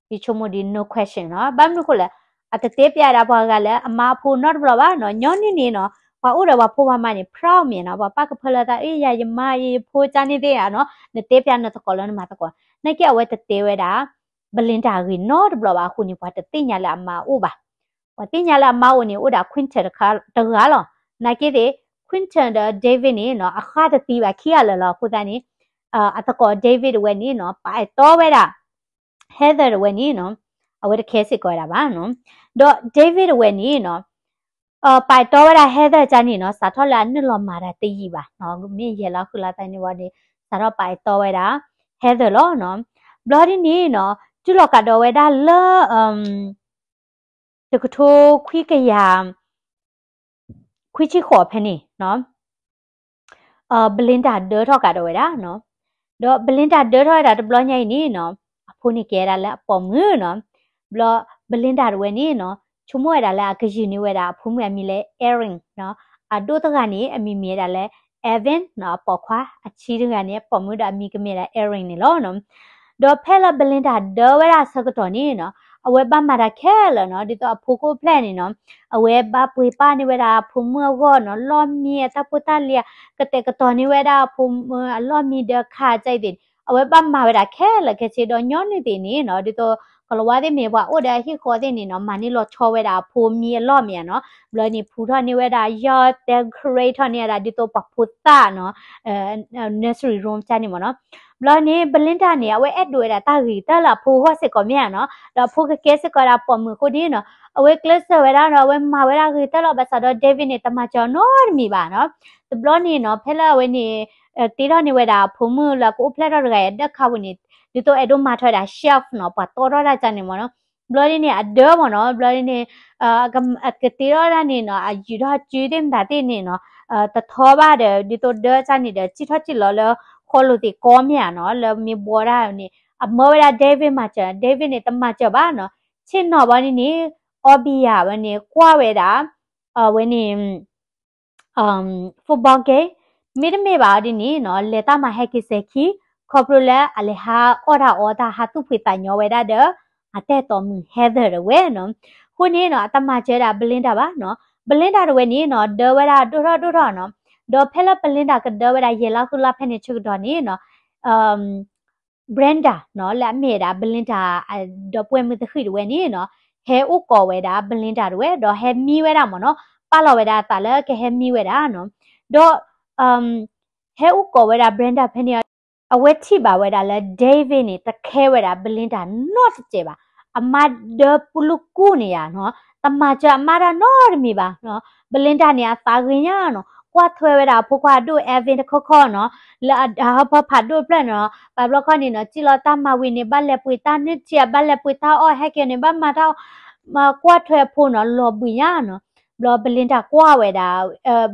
ယဆိကမိၣ်ဒ် no question နီၤ. ဘၣ်မနုၤအဃိလဲၣ် အတတဲပၠးဒၣ်ပှၤဂၤလၢအမါအဖိနီတဘျီဘၣ်နီၤ. ညီနုၢ်န့ၣ်နီၤ ပှၤအိၣ်ဒီးပှၤဖိပှၤမါန့ၣ် proud မ့ၢ်နီၤ ပှၤပာ်ကဖၢလၢသး အ့ ယၤယမါယဖိကန့ၣ်သ့ၣ်ဧါနီၤ နတဲပၠးနသကိးလၢနမၤသကိး. နာ်က့အဝဲတတဲဝဲဒၣ် Belinda အဂ့ၢ်နီတဘျီဘၣ်အဃိန့ၣ် ပှၤတသ့ၣ်ညါလၢအမါအိၣ်ဘၣ်. ပှၤသ့ၣ်ညါလၢအမါအိၣ်န့ၣ် အိၣ်ဒၣ် Quentin တဂၤလီၤ. နာ်က့သ့ၣ် Quentin ဒီး David န့ၣ်နီၤ အဃၣ်တသံဘၣ်ခံဂၤလၢာ်လီၤ. အဃိသတးန့ၣ် အသကိး David တဝဲန့ၣ်နီၤ ပာ်အဲၣ်တီဝဲဒၣ် Heather တဝဲန့ၣ်နီၤ အဝဲတခဲစ့ၢ်ကီးဝဲဒၣ်ဘၣ်နီၤ. ဒီး David တဝဲန့ၣ်နီၤ ပာ်အဲၣ်တီဝဲဒၣ် Heather ကန့ၣ်နီၤ စးထီၣ်လၢအနုာ်လီၤမၤတၢ်တယံာ်ဘၣ်နီၤ မ့ၢ်ယဲၢ်လါဃုလါသၢနံၣ်ဝံၤန့ၣ် စးထီၣ်ပာ်အဲၣ်တီဝဲဒၣ် Heather လီၤနီၤ. ဘျီဒ်န့ၣ်နီၤ တုၤလီၤကဒီးဝဲဒၣ်လၢ တကထိခွံကယၤ ခွံဆံဃိးဖဲန့ၣ်နီၤ Belinda ဒၢထီၣ်ကဒီးဝဲဒၣ်နီၤ. ဒီး Belinda ဒၢထီၣ်ဝဲဒၣ်တဘျီညါအံၤန့ၣ်နီၤ အဖိန့ၣ်ကဲဒၣ်လၢအပိာ်မုၣ်နီၤ. ဘျီ Belinda တဝဲန့ၣ်နီၤ ဆိကမိၣ်ဝဲဒၣ်လၢအကယုၢ်န့ၢ်ဝဲဒၣ်အဖိမုၣ်အမံၤလၢ Erin နီၤ. အဒိၣ်တဂၤန့ၣ် အမံၤမ့ၢ်ဝဲဒၣ်လၢ Evan နီၤ အပိာ်ခွါ, အဆံးတဂၤန့ၣ် အပိာ်မုၣ်ဒီးအမံၤကမ့ၢ်ဒၣ် Erin န့ၣ်လီၤနီၤ. ဒီးဖဲလၢ Belinda ဒၢဝဲဒၣ်အဆၢကတီၢ်န့ၣ်နီၤ အဝဲဘၣ်မၤတၢ်ခဲလၢာ်နီၤ ဒ်သိးအဖိကအိၣ်ဖျဲၣ်န့ၣ်နီၤ အဝဲဘၣ်ပှ့ၤပာ်န့ၢ်ဝဲဒၣ်အဖိမုၣ်အဂီၢ်နီၤ လီၢ်မံအတၢ်ဖိတၢ်လံၤ ကတဲာ်ကတီၤန့ၢ်ဝဲဒၣ်အဖိမုၣ်အလီၢ်မံဒီးခးကၢအံၤသ့ၣ် အဝဲဘၣ်မၤဝဲဒၣ်ခဲလၢာ်ခဲဆ့ ဒီးညီနုၢ်သ့ၣ်န့ၣ်နီၤ ဒ်သိး ကလၤဝါသ့ၣ်မ့ၢ်ပှၤအိၣ်ဒီးအဟံၣ်ဃီသ့ၣ်န့ၣ်နီၤ မၤန့ၢ်လီၤဆီဝဲဒၣ်အဖိမံအလီၢ်မံနီၤ ဘျီန့ၣ် ဖုထီၣ်န့ၢ်ဝဲဒၣ်ယီၢ် decorate ထီၣ်န့ၢ်ဝဲဒၣ် ဒ်သိးပှၤဖိသၣ်နီၤ nursery room ကန့ၣ်မ့ၢ်နီၤ ဘျီန့ၣ် Belinda န့ၣ် အဝဲအဲၣ်ဒိးဝဲဒၣ်တၢ်ဂ့ၤကတၢၢ်လၢအဖိဂီၢ်စ့ၢ်ကီးမ့ၢ်ဧါနီၤ, ဒီးအဖိကကဲစ့ၢ်ကီးဝဲဒၣ်ပိာ်မုၣ်အဃိန့ၣ်နီၤ, အဝဲကျဲးစၢးဝဲဒၣ်ဒီး အဝဲမၤဝဲဒၣ်ဂ့ၤကတၢၢ်လီၤ. ဘၣ်ဆၣ်ဒီး David န့ၣ် တမၤစၢၤနီတမံၤဘၣ်နီၤ. တဘျီန့ၣ်နီၤ ဖဲလၢအဝဲန့ၣ် တ့ထီၣ်န့ၢ်ဝဲဒၣ်အဖိမုၣ်လၢကအိၣ်ဖျဲၣ်ထီၣ်တဂၤအံၤ ဒၢခါပူၤန့ၣ် ဒ်သိးအဲၣ်ဒိးမၤထွဲဒၣ် shelf နီၤ, ပှၤတီထီၣ်တၢ်ကန့ၣ်မ့ၢ်နီၤ. ဘျီဒ်န့ၣ် အဒၢမ့ၢ်နီၤ, ဘျီဒ်န့ၣ် အကတ့ထီၣ်ဒၣ်န့ၣ်နီၤ, အယူၤထီၣ်စုသ့ၣ်မတၤသ့ၣ်န့ၣ်နီၤ, တထီဘၣ်ဒီး ဒ်သိးဒၢကန့ၣ်ဒီး စံၣ်ထီၣ်စံၣ်လီၤလၢ ဃီလိာ်သ့ၣ်ကီမ့ၢ်ဧါနီၤ, လၢမ့ၢ်ဘှီဒၣ်န့ၣ် အမၢဝဲဒၣ် David မၤစၢၤ, David န့ၣ် တမၤစၢၤဘၣ်နီၤ. ဆ့ၣ်နီၤဘၣ်ဒ်န့ၣ် အီဘံယၤဝဲန့ၣ် ကွၢ်ဝဲဒၣ် အဝဲန့ၣ် football game မ့တမ့ၢ်ဘၣ်အီၤဒ်န့ၣ်နီၤ, လဲၤတၢ်မၤဟဲက့ၤစဲၤခံ, ခီဖျိလၢအလဲၤဟးအီၣ်တၢ်အီတၢ် ဟးသူၣ်ဖှံသးညီဝဲဒၣ်ဒီး အတၢ်အဲၣ်တီမုၣ် Heather တဝဲနီၤ. အဃိန့ၣ်နီၤ အတမၤစၢၤဒၣ် Belinda ဘၣ်နီၤ. Belinda တဝဲန့ၣ်နီၤ ဒၢဝဲဒၣ်ဒိၣ်ထီၣ်ဒိၣ်ထီၣ်နီၤ. ဒီးဖဲလၢ Belinda ကဒၢဝဲဒၣ်ယဲၢ်လါဃုလါဖဲန့ၣ်ဆၢကတီၢ်န့ၣ်နီၤ Brenda နီၤ လၢအမ့ၢ်ဝဲဒၣ် Belinda အဒီပုၢ်ဝဲၢ်မုၣ်သဃံၣ်တဝဲန့ၣ်နီၤ ဟဲအိၣ်ကိးဝဲဒၣ် Belinda တဝဲ ဒီးဟဲမံဝဲဒၣ်မ့ၢ်နီၤ, ပာ်လီၤဝဲဒၣ်အသးလၢကဟဲမံဝဲဒၣ်နီၤ. ဒီး ဟဲအိၣ်ကိးဝဲဒၣ် Brenda ဖဲန့ၣ် အဝဲထံၣ်ဘၣ်ဝဲဒၣ်လၢ David န့ၣ် တခဲဝဲဒၣ် Belinda နီတစဲးဘၣ်. အမါဒၢပူၤလူၤကူၣ်န့ၣ်ယါနီၤ, တမၤစၢၤအမါတၢ်နီတမံၤဘၣ်နီၤ. Belinda န့ၣ် အသးဂ့ၤညါနီၤ, ကွၢ်ထွဲဝဲဒၣ်အဖိခွါအဒိၣ် Evan တခီခီနီၤ, လၢအဟၢဖၢဖးဒိၣ်တဖျၢၣ်နီၤ, ဘၣ်ဘျီခီန့ၣ်နီၤ စံၣ်လီၤတၢ်မၤဝံၤန့ၣ် ဘၣ်လဲၤပှ့ၤတၢ်နုၢ်ထံ ဘၣ်လဲၤပှ့ၤတၢ်အီၣ် ဟဲက့ၤန့ၣ် ဘၣ်မၤတၢ် ကွၢ်ထွဲအဖိနီၤ လီၤဘှံးညါနီၤ. ဘျီ Belinda ကွၢ်ဝဲဒၣ်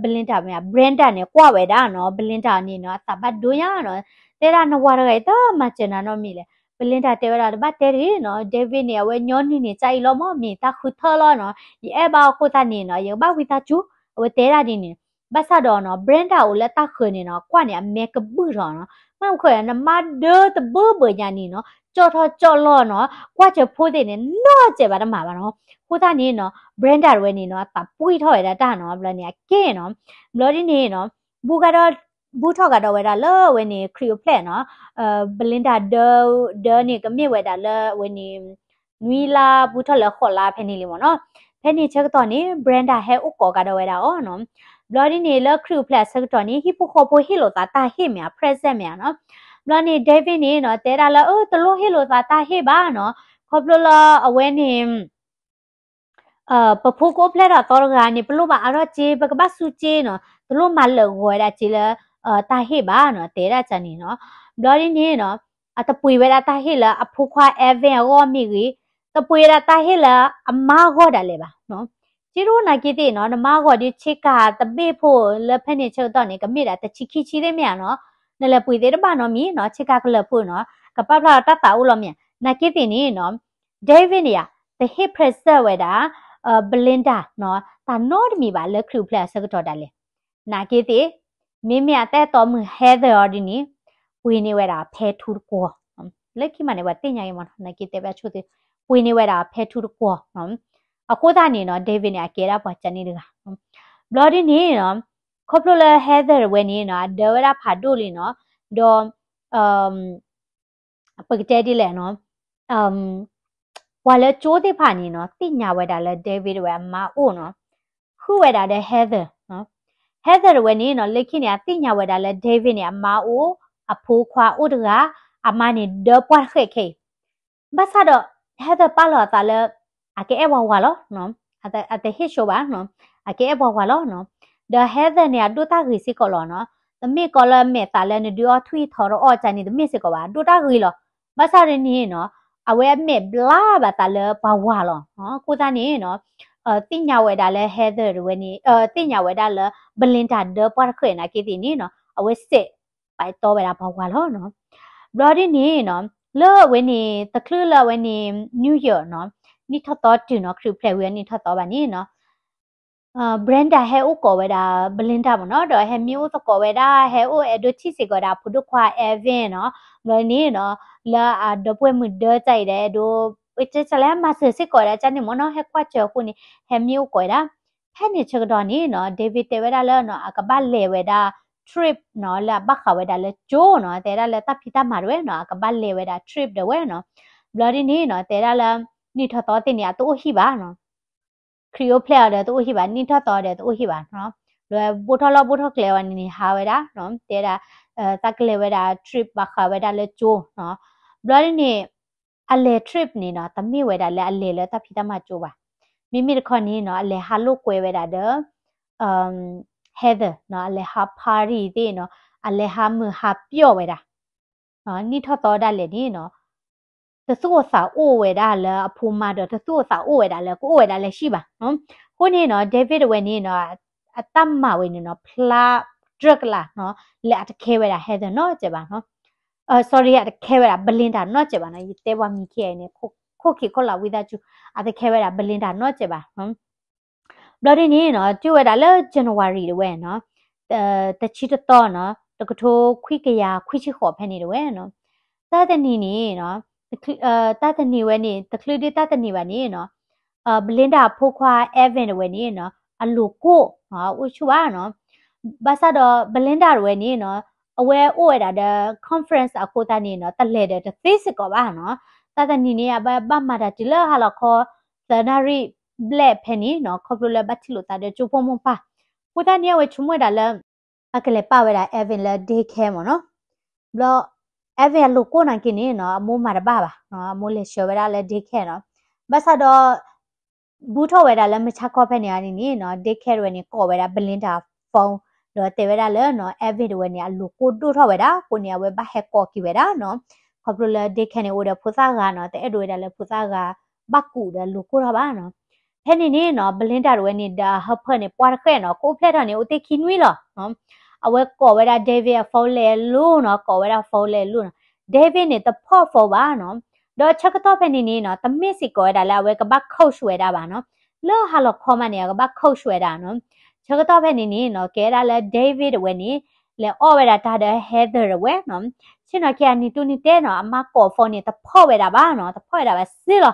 Belinda မ့ၢ် Brenda န့ၣ် ကွၢ်ဝဲဒၣ်နီၤ, Belinda န့ၣ်နီၤ အသးဘၣ်ဒိညါနီၤ, တဲဒၣ်နဝၤတဂၤအံၤ တမၤစၢၤနၤနီတမံၤလဲၣ်. Belinda တဲဝဲဒၣ် တဘၣ်တဲတဂ့ၤနီၤ, David န့ၣ် အဝဲညီနုၢ်န့ၣ် ကအံၤလီၤမ့ၢ် မ့ၢ်တၢ်ဃုထၢလီၤနီၤ, ယအဲၣ်ဘၣ်အီၤအဃိသတးန့ၣ်နီၤ ယကဘၣ်ဝံသးစူၤ, အဝဲတဲဒၣ်ဒ်န့ၣ်. ဘၣ်ဆၣ်ဒီးနီၤ Brenda အိၣ်လၢတၢ်ဃၢၤန့ၣ်နီၤ ကွၢ်န့ၣ် အမဲာ်ကဘုၣ်ထီၣ်နီၤ, မ့ၢ်ခဲ နမါဒၢတဘၢဘၢညါန့ၣ်နီၤ ကၠီၣ်ထီၣ်ကၠီၣ်လီၤနီၤ, ကွၢ်စၢၤဖိသ့ၣ်န့ၣ် နီတစဲးဘၣ်တမၤဘၣ်နီၤ. အဃိသတးန့ၣ်နီၤ Brenda တဝဲန့ၣ်နီၤ အသးပှံၢ်ထီၣ်ဝဲဒၣ်တၢ်နီၤ, ဘျီန့ၣ် အကဲနီၤ, ဘျီဒ်န့ၣ်နီၤ ဘူးကဒီး ဘူးထီၣ်ကဒီးဝဲဒၣ်လၢအဝဲန့ၣ် ခရံာ်အိၣ်ဖျဲၣ်နီၤ, Belinda ဒၢ ဒၢန့ၣ် ကမ့ၢ်ဝဲဒၣ်လၢအဝဲန့ၣ် နွံလါဘူးထီၣ်လၢဃိးလါဖဲန့ၣ်လံမ့ၢ်နီၤ. ဖဲန့ၣ်ဆၢကတီၢ်န့ၣ် Brenda ဟဲအိၣ်ကိးကဒီးဝဲဒၣ်အီၤနီၤ. ဘျီဒ်န့ၣ် လၢခရံာ်အိၣ်ဖျဲၣ်အဆၢကတီၢ်န့ၣ် ဟံၣ်ဖိဃီဖိဟ့ၣ်လိာ်သးတၢ်ဟ့ၣ်မ့ၢ် present မ့ၢ်ဧါနီၤ. ဘျီန့ၣ် David န့ၣ်နီၤ တဲဒၣ်လၢ အၢ တလိၣ်ဟ့ၣ်လိာ်သးတၢ်ဟ့ၣ်ဘၣ်နီၤ, ခီဖျိလၢအဝဲန့ၣ် ပဖိကအိၣ်ဖျဲၣ်ထီၣ်သီတဂၤန့ၣ် ပလိၣ်ဘၣ်အါထီၣ်စ့, ပကဘၣ်စူးစ့နီၤ, တလိၣ်မၤလၢာ်ဂီၤဝဲဒၣ်စ့လၢ တၢ်ဟ့ၣ်ဘၣ်နီၤ, တဲဒၣ်ကန့ၣ်နီၤ. ဘျီဒ်န့ၣ်နီၤ အတပှ့ၤဝဲဒၣ်တၢ်ဟ့ၣ်လၢအဖိခွါ Evan အဂီၢ်မ့ၢ်ဂ့ၤ, တပှ့ၤဝဲဒၣ်တၢ်ဟ့ၣ်လၢအမါအဂီၢ်ဒၣ်လဲာ်ဘၣ်နီၤ. စ့ဒိၣ်နာ်က့သ့ၣ်နီၤ, နမါအဂီၢ်ဒီးဆ့ကၤတဘ့ၣ်ဖိလၢဖဲန့ၣ်ဆၢကတီၢ်န့ၣ် ကမ့ၢ်ဒၣ်တဆံခံဆံသ့ၣ်မ့ၢ်ဧါနီၤ, နလဲၤပှ့ၤသ့တဘၣ်နီတမံၤနီၤ, ဆ့ကၤကလၢာ်ဖိနီၤ, ကပာ်ဖျါဒီးတၢ်သးအိၣ်လီၤမ့ၢ်ဧါ. နာ်က့သ့ၣ်န့ၣ်နီၤ David န့ၣ်ယါ တဟ့ၣ် present ဝဲဒၣ် Belinda နီၤ တၢ်နီတမံၤဘၣ်လၢခရံာ်အိၣ်ဖျဲၣ်အဆၢကတီၢ်ဒၣ်လဲာ်. နာ်က့သ့ၣ် မ့မ့ၢ်အတၢ်အဲၣ်တီမုၣ် Heather အီၤဒ်န့ၣ် ပှ့ၤန့ၢ်ဝဲဒၣ်ဖဲထူတကွီၢ်, လၢခံမးန့ၣ် ပှၤသ့ၣ်ညါအံၤမ့ၢ်နီၤ, နာ်က့တဲဘၣ်ဆိသ့ၣ် ပှ့ၤန့ၢ်ဝဲဒၣ်ဖဲထူတကွီၢ်. အဃိသတးန့ၣ်နီၤ David န့ၣ် အကဲဒၣ်ပှၤကန့ၣ်တဂၤ. ဘျီဒ်န့ၣ်နီၤ ခီဖျိလၢ Heather တဝဲန့ၣ်နီၤ အဒၢဝဲဒၣ်ဖးဒိၣ်လံနီၤ, ဒီး ပကတဲဒ်လဲၣ်နီၤ, ပှၤလၢကၠိသ့ၣ်တဖၣ်န့ၣ်နီၤ သ့ၣ်ညါဝဲဒၣ်လၢ David တဝဲအမါအိၣ်နီၤ, ဃုဝဲဒၣ်ဒီး Heather နီၤ. Heather တဝဲန့ၣ်နီၤ လၢခံန့ၣ် အသ့ၣ်ညါဝဲဒၣ်လၢ David န့ၣ် အမါအိၣ်, အဖိခွါအိၣ်တဂၤ, အမါန့ၣ်ဒၢပှၢ်တဃဲးခဲအံၤ ဘၣ်ဆၣ်ဒီး Heather ပာ်လီၤအသးလၢ အကအဲၣ်ပှၤဝၤလီၤ, အတဟ့ၣ်ဆိဘၣ်နီၤ, အကအဲၣ်ပှၤဝၤလီၤနီၤ. ဒီး Heather န့ၣ် အဒိၣ်တၢ်ဂ့ၤစ့ၢ်ကီးလီၤနီၤ, တမ့ၢ်ကီးလၢအမဲာ်သးလၢနဒုးအီၣ်ထွံၣ်ထီထီၣ်အီၣ်ကန့ၣ် တမ့ၢ်စ့ၢ်ကီးဘၣ်, အဒိၣ်တၢ်ဂ့ၤလီၤ. ဘၣ်ဆၣ်ဒ်န့ၣ်နီၤ အဝဲအမဲာ်ဘျါဘၣ်သးလၢပှၤဝၤလီၤ. အဃိသတးန့ၣ်နီၤ သ့ၣ်ညါဝဲဒၣ်လၢ Heather တဝဲန့ၣ် သ့ၣ်ညါဝဲဒၣ်လၢ Belinda ဒၢပှၢ်တဃဲးနာ်က့သ့ၣ်န့ၣ်နီၤ အဝဲစဲး ပာ်တီဝဲဒၣ်ပှၤဝၤလီၤနီၤ. ဘျီဒ်န့ၣ်နီၤ လၢအဝဲန့ၣ် တချုးလၢအဝဲန့ၣ် New Year နီၤ နံၣ်ထီၣ်သီတုၤနီၤ ခရံာ်ဖျဲးဝံၤအနံၣ်ထီၣ်သီဘၣ်န့ၣ်နီၤ Brenda ဟဲအိၣ်ကိးဝဲဒၣ် Belinda မ့ၢ်နီၤ, ဒီးဟဲမံအိၣ်သကိးဝဲဒၣ် ဟဲအိၣ်အဲၣ်ဒိးထံၣ်စ့ၢ်ကီးဝဲဒၣ် ဖိဒိၣ်ခွါ Evan နီၤ. ဘျီန့ၣ်နီၤ လၢအဒီပုၢ်ဝဲၢ်မုၣ်ဒၢတၢ်အံၤဒီး အဲၣ်ဒိး ကလဲမၤစၢၤစ့ၢ်ကီးဝဲဒၣ်ကန့ၣ်မ့ၢ်နီၤ, ဟဲကွၢ်စၢၤအဃိန့ၣ် ဟဲမံအိၣ်ကိးဝဲဒၣ်. ဖဲန့ၣ်ဆၢကတီၢ်န့ၣ်နီၤ David တဲဝဲဒၣ်လၢနီၤ အကဘၣ်လဲၤဝဲဒၣ် trip နီၤ လၢအဘၣ်ဃးဝဲဒၣ်လၢကၠိနီၤ, တဲဒၣ်လၢတၢ်ဖံးတၢ်မၤတဝဲနီၤ အကဘၣ်လဲၤဝဲဒၣ် trip ဒၣ်ဝဲနီၤ. ဘျီဒ်န့ၣ်နီၤ တဲဒၣ်လၢ နံၣ်ထီၣ်သီသ့ၣ်န့ၣ် အတအိၣ်ဟံၣ်ဘၣ်နီၤ. ခရံာ်အိၣ်ဖျဲၣ်အီၤဒီးတအိၣ်ဟံၣ်ဘၣ်, နံၣ်ထီၣ်သီဒီးတအိၣ်ဟံၣ်ဘၣ်နီၤ. ဘျီဘိၣ်ထီၣ်လီၢ်ဘိၣ်ထီၣ်ကျဲအီၤန့ၣ်န့ၣ် ဟးဝဲဒၣ်နီၤ, တဲဒၣ် သးကလဲၤဝဲဒၣ် trip ဘၣ်ဃးဝဲဒၣ်လၢကၠိနီၤ. ဘျီဒ်န့ၣ် အလဲၤ trip န့ၣ်နီၤ တမ့ၢ်ဝဲဒၣ်လၢအလဲၤလၢတၢ်ဖံးတၢ်မၤကၠိဘၣ်. မ့မ့ၢ်တခီန့ၣ်နီၤ အလဲၤဟးလိာ်ကွဲဝဲဒၣ်ဒီး Heather နီၤ, အလဲၤဟး party သ့ၣ်နီၤ, အလဲၤဟးမုာ်ဟးပျီၣ်ဝဲဒၣ် နံၣ်ထီၣ်သီဒၣ်လဲာ်န့ၣ်နီၤ တသူၣ်အိၣ်သးအိၣ်ဝဲဒၣ်လၢအဖိမါဒီး တသူၣ်အိၣ်သးအိၣ်ဝဲဒၣ်လၢကအိၣ်ဝဲဒၣ်လၢဟံၣ်ဘၣ်နီၤ. အဃိန့ၣ်နီၤ David ဝဲန့ၣ်နီၤ အတၢ်မၤဝဲန့ၣ်နီၤ ဖျါတြၢၢ်ကလာ်နီၤ လၢအတခဲဝဲဒၣ် Heather နီတစဲးဘၣ်နီၤ. sorry အတခဲဝဲဒၣ် Belinda နီတစဲးဘၣ်နီၤ, ယတဲပှၤမံၤခံဂၤအံၤန့ၣ် ခိၣ်ခံးခိၣ်လးဝံသးစူၤ အတခဲဝဲဒၣ် Belinda နီတစဲးဘၣ်နီၤ. ဘျီဒ်န့ၣ်နီၤ တုၤဝဲဒၣ်လၢ January တဝဲနီၤ, တဆံတသီနီၤ တကထိခွံကယၤခွံဆံဃိးဖဲန့ၣ်တဝဲနီၤ, တၢ်တနံၤန့ၣ်နီၤ, တချုး တၢ်တနံၤဝဲန့ၣ် တချုးဒ်တၢ်တနံၤဘၣ်န့ၣ်နီၤ, Belinda အဖိခွါ Evan တဝဲန့ၣ်နီၤ အလိၤကိၢ်နီၤ အိၣ်ဆူၣ်ဘၣ်နီၤ. ဘၣ်ဆၣ်ဒီး Belinda တဝဲန့ၣ်နီၤ အဝဲအိၣ်ဝဲဒၣ်ဒီး conference အဃိသတးန့ၣ်နီၤ တလဲၤဒီးတသ့စ့ၢ်ကီးဘၣ်နီၤ. တၢ်တနံၤန့ၣ် အဝဲဘၣ်မၤတၢ်တုၤလၢဟါလီၤခီ သၢနၣ်ရံၣ်ဘျဲၣ်ဖဲန့ၣ်နီၤ ခီဖျိလၢဘၣ်ထံၣ်လိာ်သးဒီးကၠိဖိမိၢ်ပၢ်. အဃိသတးန့ၣ် အဝဲဆိကမိၣ်ဝဲဒၣ်လၢ အကလဲၤပာ်ဝဲဒၣ် Evan လၢ daycare မ့ၢ်နီၤ. ဘျီ Evan အလိၤကိၢ်နာ်က့န့ၣ်နီၤ အမိၢ်မၤတဘၣ်ဘၣ်နီၤ, အမိၢ်လဲၤဆှၢဝဲဒၣ်လၢ daycare နီၤ. ဘၣ်ဆၣ်ဒီး ဘူးထီၣ်ဝဲဒၣ်လၢမုၢ်ဆါခီဖဲန့ၣ်အီၤန့ၣ်နီၤ daycare တဝဲန့ၣ် ကိးဝဲဒၣ် Belinda phone ဒီးတဲဝဲဒၣ်လၢနီၤ Evan တဝဲန့ၣ် အလိၤကိၢ်ဒိၣ်ထီၣ်ဝဲဒၣ်အဃိန့ၣ် အဝဲဘၣ်ဟဲကိးက့ၤဝဲဒၣ်နီၤ. ခီဖျိလၢ daycare န့ၣ် အိၣ်ဒီးဖိသၣ်ဂၤနီၤ, တအဲၣ်ဒိးဝဲဒၣ်လၢဖိသၣ်ဂၤ ဘၣ်ကူးဒီးလိၤကိၢ်ထီၣ်ဘၣ်နီၤ. ဖဲန့ၣ်န့ၣ်နီၤ Belinda တဝဲန့ၣ်ဒီးအဟၢဖၢန့ၣ် ပှၢ်တဃဲၣ်နီၤ, ကအိၣ်ဖျဲၣ်ထီၣ်န့ၣ် အိၣ်တ့ၢ်ခံနွံလီၤနီၤ. အဝဲကိးဝဲဒၣ် David အ phone လဲၤလိၤနီၤ, ကိးဝဲဒၣ် phone လဲၤလိၤနီၤ. David န့ၣ် တဖီၣ် phone ဘၣ်နီၤ. ဒီးဆၢကတီၢ်ဖဲန့ၣ်န့ၣ်နီၤ တမ့ၢ်စ့ၢ်ကီးဝဲဒၣ်လၢအဝဲကဘၣ် coach ဝဲဒၣ်ဘၣ်နီၤ. လၢဟါလီၤခီမးန့ၣ် အကဘၣ် coach ဝဲဒၣ်နီၤ. ဆၢကတီၢ်ဖဲန့ၣ်န့ၣ်နီၤ ကဲဒၣ်လၢ David တဝဲန့ၣ် လဲၤအီၣ်ဝဲဒၣ်တၢ်ဒီး Heather တဝဲနီၤ. ဆ့ၣ်နီၤခံဂၤနံၤတူၢ်နံၤတဲနီၤ အမါကိး phone န့ၣ် တဖီၣ်ဝဲဒၣ်ဘၣ်နီၤ, တဖီၣ်ဝဲဒၣ်ဘၣ်စ့ၢ်လီၤ.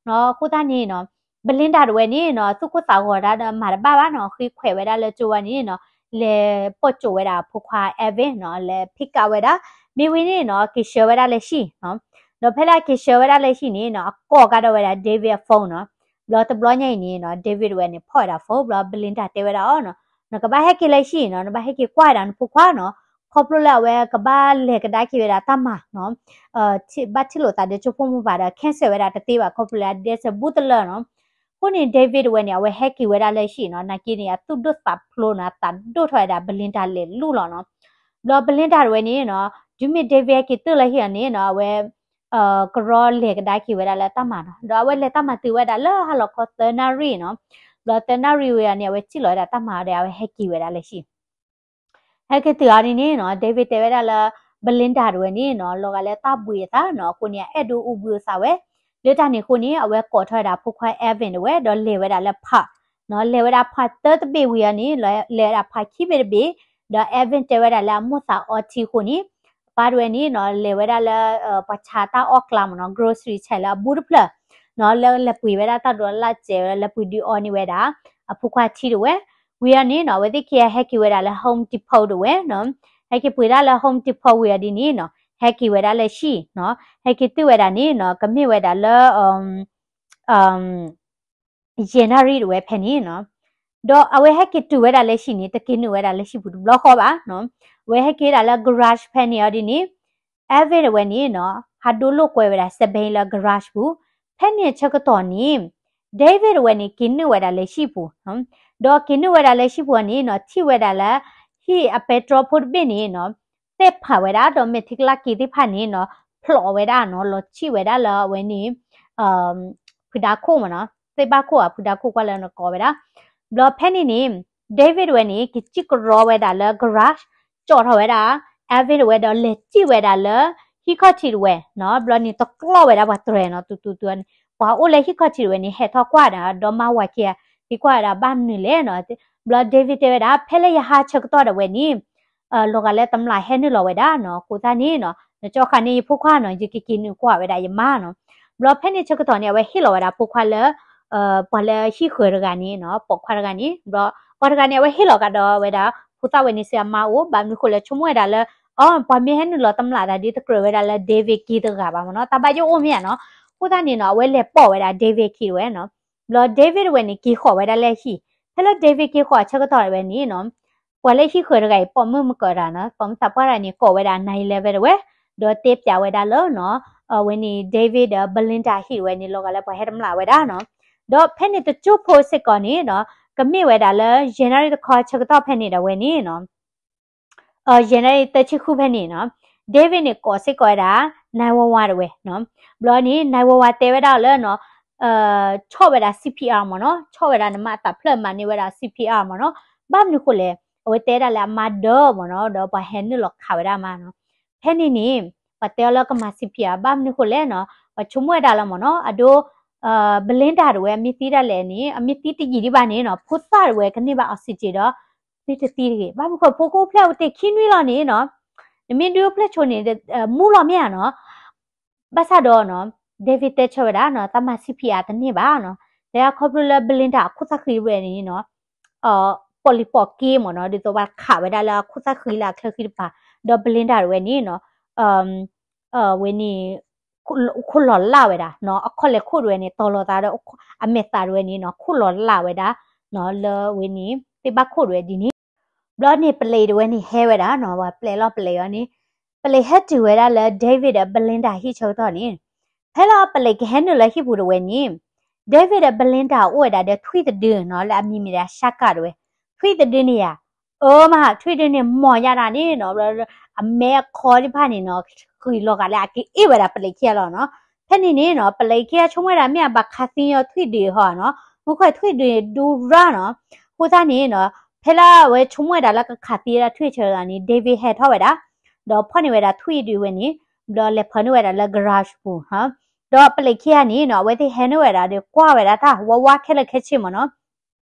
အဃိသတးန့ၣ်နီၤ Belinda တဝဲန့ၣ်နီၤ သူၣ်ကိၢ်သးဂီၤတၢ်ဒီးမၤတဘၣ်ဘၣ်နီၤ, ဃ့ခွဲးဝဲဒၣ်လၢကၠိဝဲန့ၣ်နီၤ လဲၤပိာ်ကၠိဝဲဒၣ်အဖိခွါ Evan နီၤ, လဲၤ pick up ဝဲဒၣ်. မ့ၢ်ဝံၤန့ၣ်နီၤ က့ၤဆှၢဝဲဒၣ်လၢဟံၣ်နီၤ. ဒီးဖဲလၢအက့ၤဆှၢဝဲဒၣ်လၢဟံၣ်န့ၣ်နီၤ အကိးကဒီးဝဲဒၣ် David အ phone နီၤ. ဘျီတဘျီညါအံၤန့ၣ်နီၤ David တဝဲန့ၣ် ဖီၣ်ဝဲဒၣ် phone ဘျီ Belinda တဲဝဲဒၣ်အီၤနီၤ, နကဘၣ်ဟဲက့ၤလၢဟံၣ်နီၤ, နဘၣ်ဟဲက့ၤကွၢ်ဝဲဒၣ်နဖိခွါနီၤ, ခီဖျိလၢအဝဲကဘၣ်လဲၤကဒါက့ၤဝဲဒၣ်တၢ်မၤနီၤ, ဘၣ်ထံၣ်လိာ်သးဒီးကၠိဖိမိၢ်ပၢ်ဒီး cancel ဝဲဒၣ်တသ့ဘၣ် ခီဖျိလၢအဒဲစဲးဘူးတလၢနီၤ. အဃိန့ၣ် David တဝဲန့ၣ် အဝဲဟဲက့ၤဝဲဒၣ်လၢဟံၣ်နီၤ, နာ်က့န့ၣ် အသူၣ်ဒိၣ်သးဖျိးနီၤ, အသးဒိၣ်ထီၣ်ဝဲဒၣ် Belinda လဲၤလူလီၤနီၤ. ဘျီ Belinda တဝဲန့ၣ်နီၤ တုၤမ့ၢ် David ဟဲက့ၤတုၤလၢဟံၣ်အီၤန့ၣ်နီၤ အဝဲ ကရီလဲၤကဒါက့ၤဝဲဒၣ်လၢတၢ်မၤနီၤ, ဒီးအဝဲလဲၤတၢ်မၤတုၤဝဲဒၣ်လၢဟါလီၤခီသၢနၣ်ရံၣ်နီၤ. ဘျီသၢနၣ်ရံၣ်ဝံၤအီၤန့ၣ် အဝဲထံၣ်လီၤဝဲဒၣ်တၢ်မၤအီၤဒီး အဝဲဟဲက့ၤဝဲဒၣ်လၢဟံၣ် ဟဲက့ၤတုၤအီၤန့ၣ်န့ၣ်နီၤ David တဲဝဲဒၣ်လၢ Belinda တဝဲန့ၣ်နီၤ လီၤဂာ်လၢတၢ်ဘှံးအသးနီၤ, အဃိန့ၣ် အအဲၣ်ဒိးအူဘှံးအူသးဝဲ, လၢတၢ်န့ၣ်အဃိန့ၣ် အဝဲကိးထီၣ်ဝဲဒၣ်အဖိခွါ Evan တဝဲ ဒီးလဲၤဝဲဒၣ်လၢ park နီၤ, လဲၤဝဲဒၣ် park သၢတဘ့ၣ်ဝံၤအီၤန့ၣ် လဲၤဝဲဒၣ် park ခံဘ့ၣ်တဘ့ၣ်, ဒီး Evan တဲဝဲဒၣ်လၢအမိၣ်သးအီထံအဃိန့ၣ် အပၢ်တဝဲန့ၣ်နီၤ လဲၤဝဲဒၣ်လၢ ပှၤဆါတၢ်အီၣ်ကျါမ့ၢ်နီၤ grocery ဆဲးလၢအဘူးတဖျၢၣ်နီၤ, လၢလဲၤပှ့ၤဝဲဒၣ်တၢ်ဒိးလၢ်စဲးဝဲ လဲၤပှ့ၤဒုးအီန့ၢ်ဝဲဒၣ် အဖိခွါထံတဝဲ, ဝံၤအီၤန့ၣ်နီၤ အဝဲသ့ၣ်ခံဂၤဟဲက့ၤဝဲဒၣ်လၢ Home Depot တဝဲနီၤ, ဟဲက့ၤပှ့ၤဒၣ်လၢ Home Depot ဝံၤအီၤဒ်န့ၣ်နီၤ ဟဲက့ၤဝဲဒၣ်လၢဟံၣ်နီၤ, ဟဲက့ၤတုၤဝဲဒၣ်န့ၣ်နီၤ ကမ့ၢ်ဝဲဒၣ်လၢ ယဲၢ်နၣ်ရံၣ်တဝဲဖဲန့ၣ်နီၤ, ဒီးအဝဲဟဲက့ၤတုၤဝဲဒၣ်လၢဟံၣ်န့ၣ် တက့ၤနုာ်ဝဲဒၣ်လၢဟံၣ်ပူၤတဘျီဃီဘၣ်နီၤ, အဝဲဟဲက့ၤဝဲဒၣ်လၢ garage ဖဲန့ၣ်အီၤဒ်န့ၣ်, Evan တဝဲန့ၣ်နီၤ ဟးဒိလိာ်ကွဲဝဲဒၣ် စဘဲလၢ garage ပူၤ, ဖဲန့ၣ်အဆၢကတီၢ်န့ၣ် David တဝဲန့ၣ် က့ၤနုာ်ဝဲဒၣ်လၢဟံၣ်ပူၤ, ဒီးက့ၤနုာ်ဝဲဒၣ်လၢဟံၣ်ပူၤအီၤန့ၣ်နီၤ ထံၣ်ဝဲဒၣ်လၢ ဟံၣ်အပဲတြီဖိတဘ့ၣ်န့ၣ်နီၤ သ့ၣ်ဖးဝဲဒၣ် ဒီးမဲာ်ထံကလၢ်က့ၤသ့ၣ်တဖၣ်န့ၣ်နီၤ ဖျိးဝဲဒၣ်နီၤ လီၤဆံၣ်ဝဲဒၣ်လၢအဝဲန့ၣ် ဖုဒါခိၣ်မ့ၢ်နီၤ သ့ၣ်ဘၣ်ခိၣ်ဧါ ဖုဒါခိၣ်ကွၢ်လၢနကိးဝဲဒၣ်, ဘျီဖဲန့ၣ်န့ၣ် David တဝဲန့ၣ် ကစံၣ်ကရီဝဲဒၣ်လၢ garage ကၠီၣ်ထီၣ်ဝဲဒၣ် Evan တဝဲဒီး လဲၤစံၣ်ဝဲဒၣ်လၢ ဟံၣ်ခီၣ်ထံးတဝဲနီၤ, ဘျီန့ၣ်တကျီဝဲဒၣ်ပှၤတြဲၤနီၤ တူတူတူန့ၣ် ပှၤအိၣ်လၢဟံၣ်ခီၣ်ထံးတဝဲန့ၣ် ဟဲထီၣ်ကွၢ်ဒီး ဒီမါဝၤခံဂၤ က့ၤကွၢ်ဝဲဒၣ်ဘၣ်မနုၤလဲၣ်နီၤ, ဘျီ David တဲဝဲဒၣ် ဖဲလၢယဟါဆၢကတီၢ်ဒၣ်ဝဲန့ၣ် လီၤဂာ်လၢတမျာ်ဟဲနုာ်လီၤဝဲဒၣ်နီၤ, အဃိသတးန့ၣ်နီၤ နကၠီဃာ်န့ၢ်ယဖိခွါနီၤ ယကက့ၤနုာ်ကွၢ်ဝဲဒၣ်ယမါနီၤ, ဘျီဖဲန့ၣ်ဆၢကတီၢ်န့ၣ် အဝဲဟ့ၣ်လီၤဝဲဒၣ်ဖိခွါလၢ ပှၤလၢဟံၣ်ဃၢၤတဂၤန့ၣ်နီၤ ပိာ်ခွါတဂၤန့ၣ် ဘျီ ပှၤတဂၤန့ၣ် အဝဲဟ့ၣ်လီၤကဒီးဝဲဒၣ် ဖိသၣ်ဝဲန့ၣ်စ့ၢ်အမါအိၣ် ဘၣ်မနုၤဃိလဲၣ် ဆိကမိၣ်ဝဲဒၣ်လၢ အီ ပှၤမ့ၢ်ဟဲနုာ်လီၤတမျာ်သးဒ်တကြၢးဝဲဒၣ်လၢ David က့ၤတဂၤဘၣ်မ့ၢ်နီၤ တၢ်ဘၣ်ယိၣ်အိၣ်မ့ၢ်ဧါနီၤ, အဃိသတးန့ၣ်နီၤ အဝဲလဲၤပိာ်ဝဲဒၣ် David ခံတဝဲနီၤ, ဘျီ David တဝဲန့ၣ် က့ၤဃီၤဝဲဒၣ်လၢဟံၣ် ဖဲလၢ David က့ၤဃီၤအဆၢကတီၢ်ဝဲန့ၣ်နီၤ ပှၤလၢဟံၣ်ဃၢၤတဂၤအံၤ ပိာ်မုၣ်မုၢ်ကၢၤတၢ်နီၤ ပိာ်မုၣ်သးပှၢ်တဂၤန့ၣ် ကိးဝဲဒၣ် nine eleven တဝဲ, ဒီးတဲပၠးဝဲဒၣ်လၢနီၤ အဝဲန့ၣ် David ဒီး Belinda ဟံၣ်တဝဲန့ၣ် လီၤဂာ်လၢပှၤဟဲတမျးဝဲဒၣ်နီၤ. ဒီးဖဲန့ၣ်တကၠိဖိစ့ၢ်ကီးန့ၣ်နီၤ ကမ့ၢ်ဝဲဒၣ်လၢ January တခီဆၢကတီၢ်ဖဲန့ၣ်ဒီးဝဲန့ၣ်နီၤ January သၢဆံဃုဖဲန့ၣ်နီၤ David န့ၣ် ကိးစ့ၢ်ကီးဝဲဒၣ် nine one one တဝဲနီၤ. ဘျီန့ၣ် nine one one တဲဝဲဒၣ်လၢနီၤ ဆီၣ်ဝဲဒၣ် C P R မ့ၢ်နီၤ ဆီၣ်ဝဲဒၣ်နမၤအသးဖျၢၣ်မၤန့ၢ်ဝဲဒၣ် C P R မ့ၢ်နီၤ. ဘၣ်မနုၤဃိလဲၣ် အဝဲတဲဒၣ်လၢအမါဒၢမ့ၢ်နီၤ ဒီးပှၤဟဲနုာ်လီၤခးဝဲဒၣ်မါနီၤ. ဖဲန့ၣ်န့ၣ် ပှၤတဲအီၤလၢကမၤ C P R ဘၣ်မနုၤဃိလဲၣ်နီၤ ပှၤဆိကမိၣ်ဝဲဒၣ်လၢမ့ၢ်နီၤ အဒိ Belinda တဝဲ အမ့ၢ်သံဒၣ်လဲာ်န့ၣ် အမ့ၢ်သံတယံာ်ဒံးဘၣ်န့ၣ်နီၤ ဖိသၣ်တဝဲကန့ၢ်ဘၣ် oxygen ဒီး သုတသံတဂ့ၤ. ဘၣ်မနုၤဃိ ဖိကအိၣ်ဖျဲၣ်အိၣ်တ့ၢ်ခံနွံလီၤန့ၣ်နီၤ နမ့ၢ်ဒုးအိၣ်ဖျဲၣ်ဆိန့ၣ် မူလီၤမ့ၢ်ဧါနီၤ. ဘၣ်ဆၣ်ဒီးနီၤ David တဲဆၢဝဲဒၣ်နီၤ တၢ်မၤ C P R တန့ၢ်ဘၣ်နီၤ. တဲခီဖျိလၢ Belinda အခိၣ်သၣ်ဃံဝဲန့ၣ်နီၤ ပိာ်လံၤပိာ်က့မ့ၢ်နီၤ ဒ်သိးပှၤခးဝဲဒၣ်လၢအခိၣ်သၣ်ဃံလၢအချၢဃံတပၤ ဒီး Belinda တဝဲန့ၣ်နီၤ ဝဲန့ၣ် ခိၣ်လီၤလၢ်ဝဲဒၣ်နီၤ အခီၣ်လဲၤခိၣ်တဝဲန့ၣ် တီၤလီၤသးဒီး အမဲာ်သးတဝဲန့ၣ်နီၤ ခိၣ်လီၤလၢ်ဝဲဒၣ်နီၤ လၢဝဲန့ၣ် သ့ၣ်ဘၣ်ခိၣ်တဝဲဒ်န့ၣ်. ဘျီန့ၣ် ပလံးတဝဲန့ၣ်ဟဲဝဲဒၣ်နီၤ ပှၤပျဲလီၤပလံးအီၤန့ၣ် ပလံးဟဲတုၤဝဲဒၣ်လၢ David ဒီး Belinda ဟံၣ်ဆၢကတီၢ်န့ၣ် ဖဲလၢပလံးကဟဲနုာ်လၢဟံၣ်ပူၤတဝဲန့ၣ် David ဒီး Belinda အိၣ်ဝဲဒၣ်ဒီးထွံၣ်တဒုနီၤ လၢအမံၤမ့ၢ်ဒၣ် Shaka တဝဲ ထွံၣ်တဒုန့ၣ်ယၤ အၢမး ထွံၣ်တဒုန့ၣ် မီၤယါဒၣ်န့ၣ်နီၤ ဘျီ အမဲာ်အခီသ့ၣ်တဖၣ်န့ၣ်နီၤ ဃံးလီၤဂာ်လၢအက့ၤအ့ၣ်ဝဲဒၣ်ပလံးခံဂၤလီၤနီၤ. ဖဲန့ၣ်န့ၣ်နီၤ ပလံးခံဂၤဆိကမိၣ်ဝဲဒၣ်မ့ၢ်အဘၣ်ခးသံညီထွံၣ်ဒုဟီနီၤ မူခိၣ်ထွံၣ်ဒုန့ၣ်ဒူရၢနီၤ. အဃိသတးန့ၣ်နီၤ ဖဲလၢအဝဲဆိကမိၣ်ဝဲဒၣ်လၢကခးသံဝဲဒၣ်ထွံၣ်ဆၢကတီၢ်န့ၣ် David ဟဲထီၣ်ဝဲဒၣ် ဒီးဖီၣ်န့ၢ်ဝဲဒၣ်ထွံၣ်ဒုဝဲန့ၣ် ဘျီလဲၤဖၢန့ၢ်ဝဲဒၣ်လၢ garage ပူၤ ဒီးပလံးခံဂၤန့ၣ်နီၤ အဝဲသ့ၣ်ဟဲနုာ်ဝဲဒၣ်ဒီးကွၢ်ဝဲဒၣ်တၢ်ဝါဝါခဲလၢာ်ခဲဆ့မ့ၢ်နီၤ.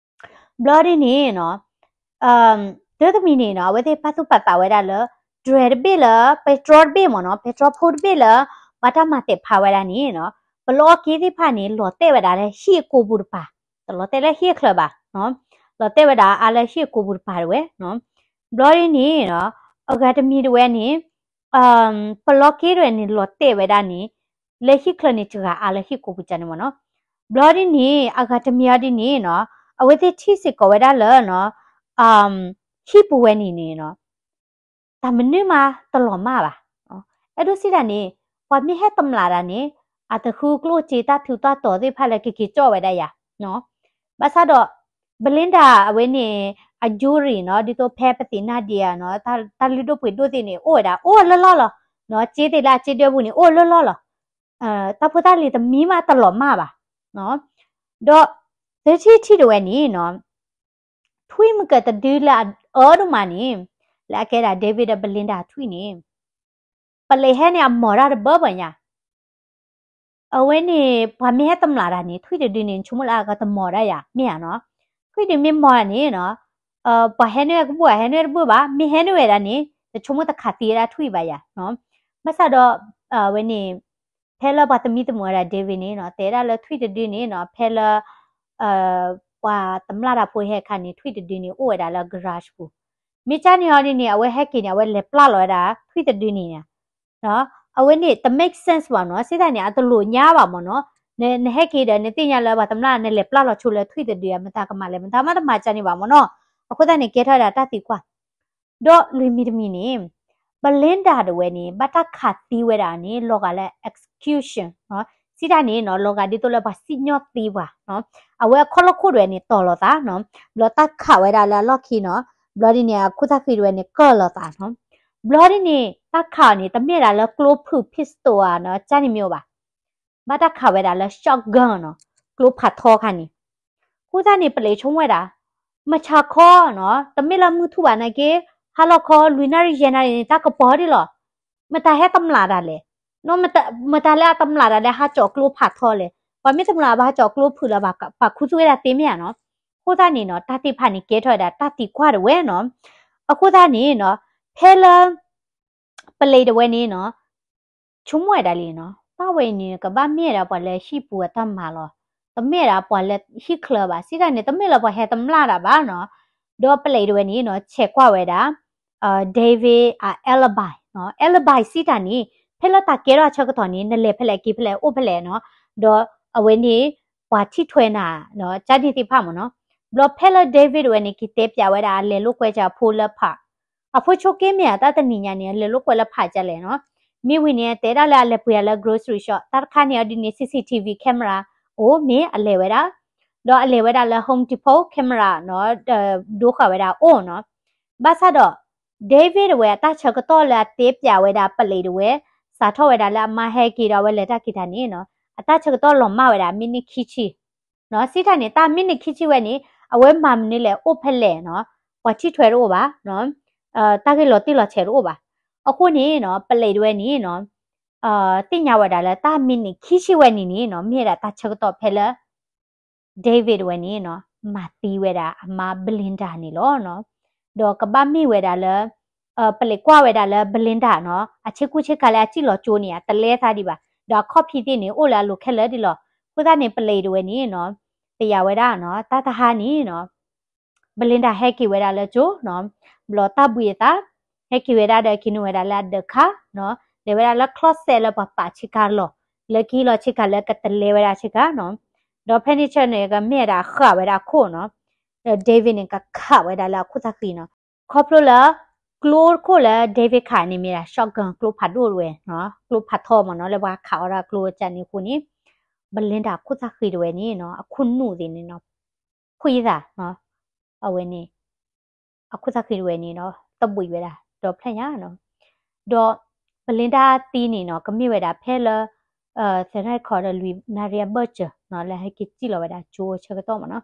ဘျီဒ်န့ၣ်နီၤ တၢ်တမံၤန့ၣ်နီၤ အဝဲသ့ၣ်ပာ်သူၣ်ပာ်သးဝဲဒၣ်လၢ ဒြဲတဘ့ၣ်လၢ ပဲတြီတဘ့ၣ်မ့ၢ်နီၤ ပဲတြီဖိတဘ့ၣ်လၢ ဘၣ်တၢ်မၤတဲာ်ဖးဝဲဒၣ်န့ၣ်နီၤ ပလီအီၣ်က့သ့ၣ်တဖၣ်န့ၣ် လီၤတဲာ်ဝဲဒၣ်လၢဟံၣ်အကိာ်ပူၤတပၤ တလီၤတဲာ်လၢဟံၣ်အချၢဘၣ် လီၤတဲာ်ဝဲဒၣ်အါလၢဟံၣ်အကိာ်ပူၤတပၤတဝဲနီၤ. ဘျီဒ်န့ၣ်နီၤ အဂၤတမံၤတဝဲန့ၣ် ပလီက့တဝဲန့ၣ် လီၤတဲာ်ဝဲဒၣ်န့ၣ် လၢဟံၣ်ချၢန့ၣ် စှၤအါလၢဟံၣ်ကိာ်ပူၤကန့ၣ်မ့ၢ်နီၤ. ဘျီဒ်န့ၣ် အဂၤတမံၤအီၤဒ်န့ၣ်နီၤ အဝဲသ့ၣ်ထံၣ်စ့ၢ်ကီးဝဲဒၣ်လၢနီၤ ဟံၣ်ပူၤဝဲန့ၣ်န့ၣ်နီၤ တၢ်မနုၤမးတလီၤမၢ်ဘၣ်. အဲၣ်ဒိးစံးတၢ်န့ၣ် ပှၤမ့ၢ်ဟဲတမျးတၢ်န့ၣ် အတဃုကျိၣ်စ့တၢ်ထူးတၢ်တီၤသ့ၣ်တဖၣ်လၢကက့ၤကၠီၣ်ဝဲဒၣ်ယၤ ဘၣ်ဆၣ်ဒီး Belinda အဝဲန့ၣ် အ jewelry နီၤ ဒ်သိးဖဲပသ့ၣ်နါဒံးဧါနီၤ တၢ်လုၢ်ဒိၣ်ပှ့ၤဒိၣ်သ့ၣ်န့ၣ် အိၣ်ဝဲဒၣ် အိၣ်လၢလီၢ်လီၤ. စ့သ့ၣ်လၢအစ့ဒၢပူၤန့ၣ် အိၣ်လၢလီၢ်လီၤ. တၢ်ဖိတၢ်လံၤတမံၤမးတလီၤမၢ်ဘၣ်. ဒီး သၢထံၣ်တထံၣ်တဝဲန့ၣ်နီၤ ထွံၣ်မုၢ်ကၢၤတဒုလၢအအၢဒိၣ်မးန့ၣ် လၢအကဲဒၣ် David ဒီး Belinda ထွံၣ်န့ၣ် ပလံးဟဲန့ၣ်အမီၤတၢ်တဘၢဘၢညါ အဝဲန့ၣ် ပှၤမ့ၢ်ဟဲတမျးတၢ်န့ၣ် ထွံၣ်တဒုန့ၣ် နဆိကမိၣ်လၢအကတမီၤဒၣ်ယၤ မ့ၢ်ဧါနီၤ. ထွံၣ်ဒုမ့ၢ်မီၤန့ၣ်နီၤ ပှၤဟဲနုာ်ဝဲကဘူၣ် ဟဲနုာ်ဝဲတဘူၣ်ဘၣ် မ့ၢ်ဟဲနုာ်ဝဲဒၣ်န့ၣ် တဆိကမိၣ်တခးသံဝဲဒၣ်ထွံၣ်ဘၣ်ယၤ. ဘၣ်ဆၣ်ဒီး အဝဲန့ၣ် ဖဲလၢပှၤသမံသမိးဝဲဒၣ် David န့ၣ်နီၤ တဲဒၣ်လၢထွံၣ်တဒုန့ၣ်နီၤ ဖဲလၢ ပှၤတမျးတၢ်ဖိဟဲခါန့ၣ် ထွံၣ်တဒုန့ၣ် အိၣ်ဝဲဒၣ်လၢ garage ပူၤ. မ့ၢ်ကန့ၣ်အီၤဒ်န့ၣ် အဝဲဟဲက့ၤန့ၣ် အဝဲလဲၤပျၢ်လီၤဝဲဒၣ် ထွံၣ်တဒုန့ၣ် အဝဲန့ၣ် တ make sense ဘၣ်နီၤ စ့ၢ်တၢ်န့ၣ် အတလိာ်ညါဘၣ်မ့ၢ်နီၤ. နဟဲက့ၤဒီး နသ့ၣ်ညါလၢပှၤတမျး နလဲၤပျၢ်လီၤဆိလၢထွံၣ်တဒု မတၤကမၤလဲၣ် မတၤမးတမၤကန့ၣ်ဘၣ်မ့ၢ်နီၤ. အဃိသတးန့ၣ် ကဲထီၣ်ဝဲဒၣ်တၢ်သံကွၢ် ဒီးလွံၢ်မံၤတမံၤန့ၣ် Belinda တဝဲန့ၣ် ဘၣ်တၢ်ခးသံဝဲဒၣ်န့ၣ် လီၤဂာ်လၢ execution စ့ၢ်တၢ်န့ၣ်နီၤ လီၤဂာ်ဒ်သိးလၢပှၤစံၣ်ညီၣ်သံပှၤ အဝဲအခီၣ်လီၢ်ခိၣ်တဝဲန့ၣ် တီၤလီၤသး ဘျီတၢ်ခးဝဲဒၣ်လၢအလီၢ်ခံနီၤ ဘျီဒ်န့ၣ် အခိၣ်သၣ်ဃံတဝဲန့ၣ် ကၢၢ်လီၤသးနီၤ. ဘျီဒ်န့ၣ် တၢ်ခးအီၤန့ၣ် တမ့ၢ်ဒၣ်လၢကျိဖုၣ် pistol ဧါနီၤ ကန့ၣ်မ့ၢ်အိၣ်ဘၣ် ဘၣ်တၢ်ခးဝဲဒၣ်လၢ shotgun နီၤ ကျိဖးထီခါန့ၣ်. အဃိသတးန့ၣ် ပလံးဆိကမိၣ်ဝဲဒၣ် မုၢ်ဆါခီနီၤ တမ့ၢ်လၢမုၢ်ထူၣ်ဘၣ်နာ်က့ ဟါလီၤခီ လွံၢ်နၣ်ရံၣ်ယဲၢ်နၣ်ရံၣ်န့ၣ် တၢ်ကပီၤဒ်လီၤ. မတၤဟဲတမျးတၢ်လဲၣ် မတၤလၢအတမျးတၢ်လၢဟးကၠီၤကျိဖးထီလဲၣ်. ပှၤမ့ၢ်တမျးဘၣ်ဟးကၠီၤကျိဖုၣ်လၢၤဘၣ် ပာ်ခူသူၣ်ဝဲဒၣ်သ့မ့ၢ်ဧါနီၤ. အဃိသတးန့ၣ်နီၤ တၢ်သ့ၣ်တဖၣ်န့ၣ် ကဲထီၣ်ဝဲဒၣ်တၢ်သံကွၢ်တဝဲနီၤ. အဃိသတးန့ၣ်နီၤ ဖဲလၢ ပလံးတဝဲန့ၣ်နီၤ ဆိကမိၣ်ဝဲဒၣ်လံနီၤ တၢ်ဝဲအံၤန့ၣ် ကဘၣ်မ့ၢ်ဝဲဒၣ်ပှၤလၢဟံၣ်ပူၤအတၢ်မၤလီၤ. တမ့ၢ်ဝဲဒၣ်ပှၤလၢဟံၣ်ချၢဘၣ် စ့ၢ်တၢ်န့ၣ် တမ့ၢ်လၢပှၤဟဲတမျးတၢ်ဘၣ်နီၤ. ဒီးပလံးတဝဲန့ၣ်နီၤ ဆဲးကွၢ်ဝဲဒၣ် David အ alibi နီၤ alibi စ့ၢ်တၢ်န့ၣ် ဖဲလၢတၢ်ကဲထီၣ်အဆၢကတီၢ်န့ၣ် နလဲၤဖဲလဲၣ်က့ၤဖဲလဲၣ်အိၣ်ဖဲလဲၣ်နီၤ. ဒီးအဝဲန့ၣ် ပှၤထံၣ်ထွဲနၤ ကန့ၣ်သ့ၣ်တဖၣ်မ့ၢ်နီၤ. ဘျီဖဲလၢ David ဝဲန့ၣ် က့ၤတဲပၠးဝဲဒၣ် အလဲၤလိာ်ကွဲကၠၢ်အဖိလၢဖး, အဖိဆိက့မ့ၢ်ဧါ တၢ်တနံၤညါန့ၣ် အလဲၤလိာ်ကွဲလၢဖးကၠၢ်လဲၣ်နီၤ. မ့ၢ်ဝံၤန့ၣ် တဲဒၣ်လၢအလဲၤပှ့ၤအီၤလၢ grocery shop တၢ်တခါန့ၣ် အဒ်န့ၣ် CCTV camera အိၣ်မ့ၢ်အလဲၤဝဲဒၣ်, ဒီးအလဲၤဝဲဒၣ်လၢ Home Depot camera နီၤ, ဒိဃာ်ဝဲဒၣ်အိၣ်နီၤ. ဘၣ်ဆၣ်ဒီး David ဝဲအတၢ်ဆၢကတီၢ်လၢအတဲပၠးဝဲဒၣ်ပလံးတဝဲ, စးထီၣ်ဝဲဒၣ်လၢအမါဟဲက့ၤဒီးအဝဲလဲၤတၢ်က့ၤတၢ်န့ၣ်နီၤ, အတၢ်ဆၢကတီၢ်လီၤမၢ်ဝဲဒၣ် မံးနံးခံဆံ နီၤ. စံးတၢ်န့ၣ် တၢ်မံးနံးခံဆံဝဲန့ၣ် အဝဲမၤမနုၤလဲၣ် အိၣ်ဖဲလဲၣ်နီၤ, ပှၤထံၣ်ထွဲတအိၣ်ဘၣ်နီၤ, တၢ်ဂ့ၢ်လီၤတံၢ်လီၤဆဲးတအိၣ်ဘၣ်. အဃိန့ၣ်နီၤ ပလံးတဝဲန့ၣ်နီၤ သ့ၣ်ညါဝဲဒၣ်လၢတၢ်မံးနံးခံဆံဝဲန့ၣ်န့ၣ်နီၤ မ့ၢ်ဝဲဒၣ်တၢ်ဆၢကတီၢ်ဖဲလၢ David ဝဲန့ၣ်နီၤ မၤသံဝဲဒၣ်အမါ Belinda န့ၣ်လီၤနီၤ. ဒီးကဘၣ်မ့ၢ်ဝဲဒၣ်လၢ ပလံးကွၢ်ဝဲဒၣ်လၢ Belinda နီၤ အဆ့ကူဆ့ကၤလၢအစံၣ်လီၤကၠိန့ၣ် အတလဲသးဒံးဘၣ်, ဒီးအခီၣ်ဖံးသ့ၣ်န့ၣ် အိၣ်လၢအလိၤခဲလၢာ်ဒံးလီၤ. အဃိသတးန့ၣ် ပလံးတဝဲန့ၣ်နီၤ တယာ်ဝဲဒၣ်နီၤ တၢ်တဟါန့ၣ်နီၤ Belinda ဟဲက့ၤဝဲဒၣ်လၢကၠိနီၤ, ဘျီတၢ်ဘှံးအသး ဟဲက့ၤဝဲဒၣ်ဒီးက့ၤနုာ်ဝဲဒၣ်လၢအဒၢးခါနီၤ, လဲၤဝဲဒၣ်လၢ closet လၢပှၤပာ်ဆ့ကၤလီၢ်, လၢကဟံးလီၤဆ့ကၤလၢကတလဲဝဲဒၣ်ဆ့ကၤနီၤ, ဒီးဖဲန့ၣ်ဆၢန့ၣ် ကမ့ၢ်ဝဲဒၣ်ဃာ်ဝဲဒၣ်အခိၣ်နီၤ, ဒီး David န့ၣ် ကခးဝဲဒၣ်လၢအခိၣ်သၣ်ဃံနီၤ, ခီဖျိလၢ ကျိတခိၣ်လၢ David ခးန့ၣ်မ့ၢ်ဒၣ် shotgun ကျိဖးဒိၣ်တဝဲနီၤ, ကျိဖးထီမ့ၢ်နီၤ လၢပှၤခးအီၣ်ဒၣ်ကျိကၠၢ်န့ၣ်အဃိန့ၣ် Belinda အခိၣ်သၣ်ဃံတဝဲန့ၣ်နီၤ အခိၣ်နူာ်သ့ၣ်န့ၣ်နီၤ ဖှံသးနီၤ, အဝဲန့ၣ် အခိၣ်သၣ်ဃံတဝဲန့ၣ်နီၤ တဘှံးဝဲဒၣ် ဒီဖျၢၣ်ညါနီၤ, ဒီး Belinda သံန့ၣ်နီၤ ကမ့ၢ်ဝဲဒၣ်ဖဲလၢ သရၣ်ခီဒီးလွံၢ်နၣ်ရံၣ်အဘၢၣ်စၢၤနီၤ လၢဟဲက့ၤစံၣ်လီၤဝဲဒၣ်ကၠိဆၢကတီၢ်မ့ၢ်နီၤ,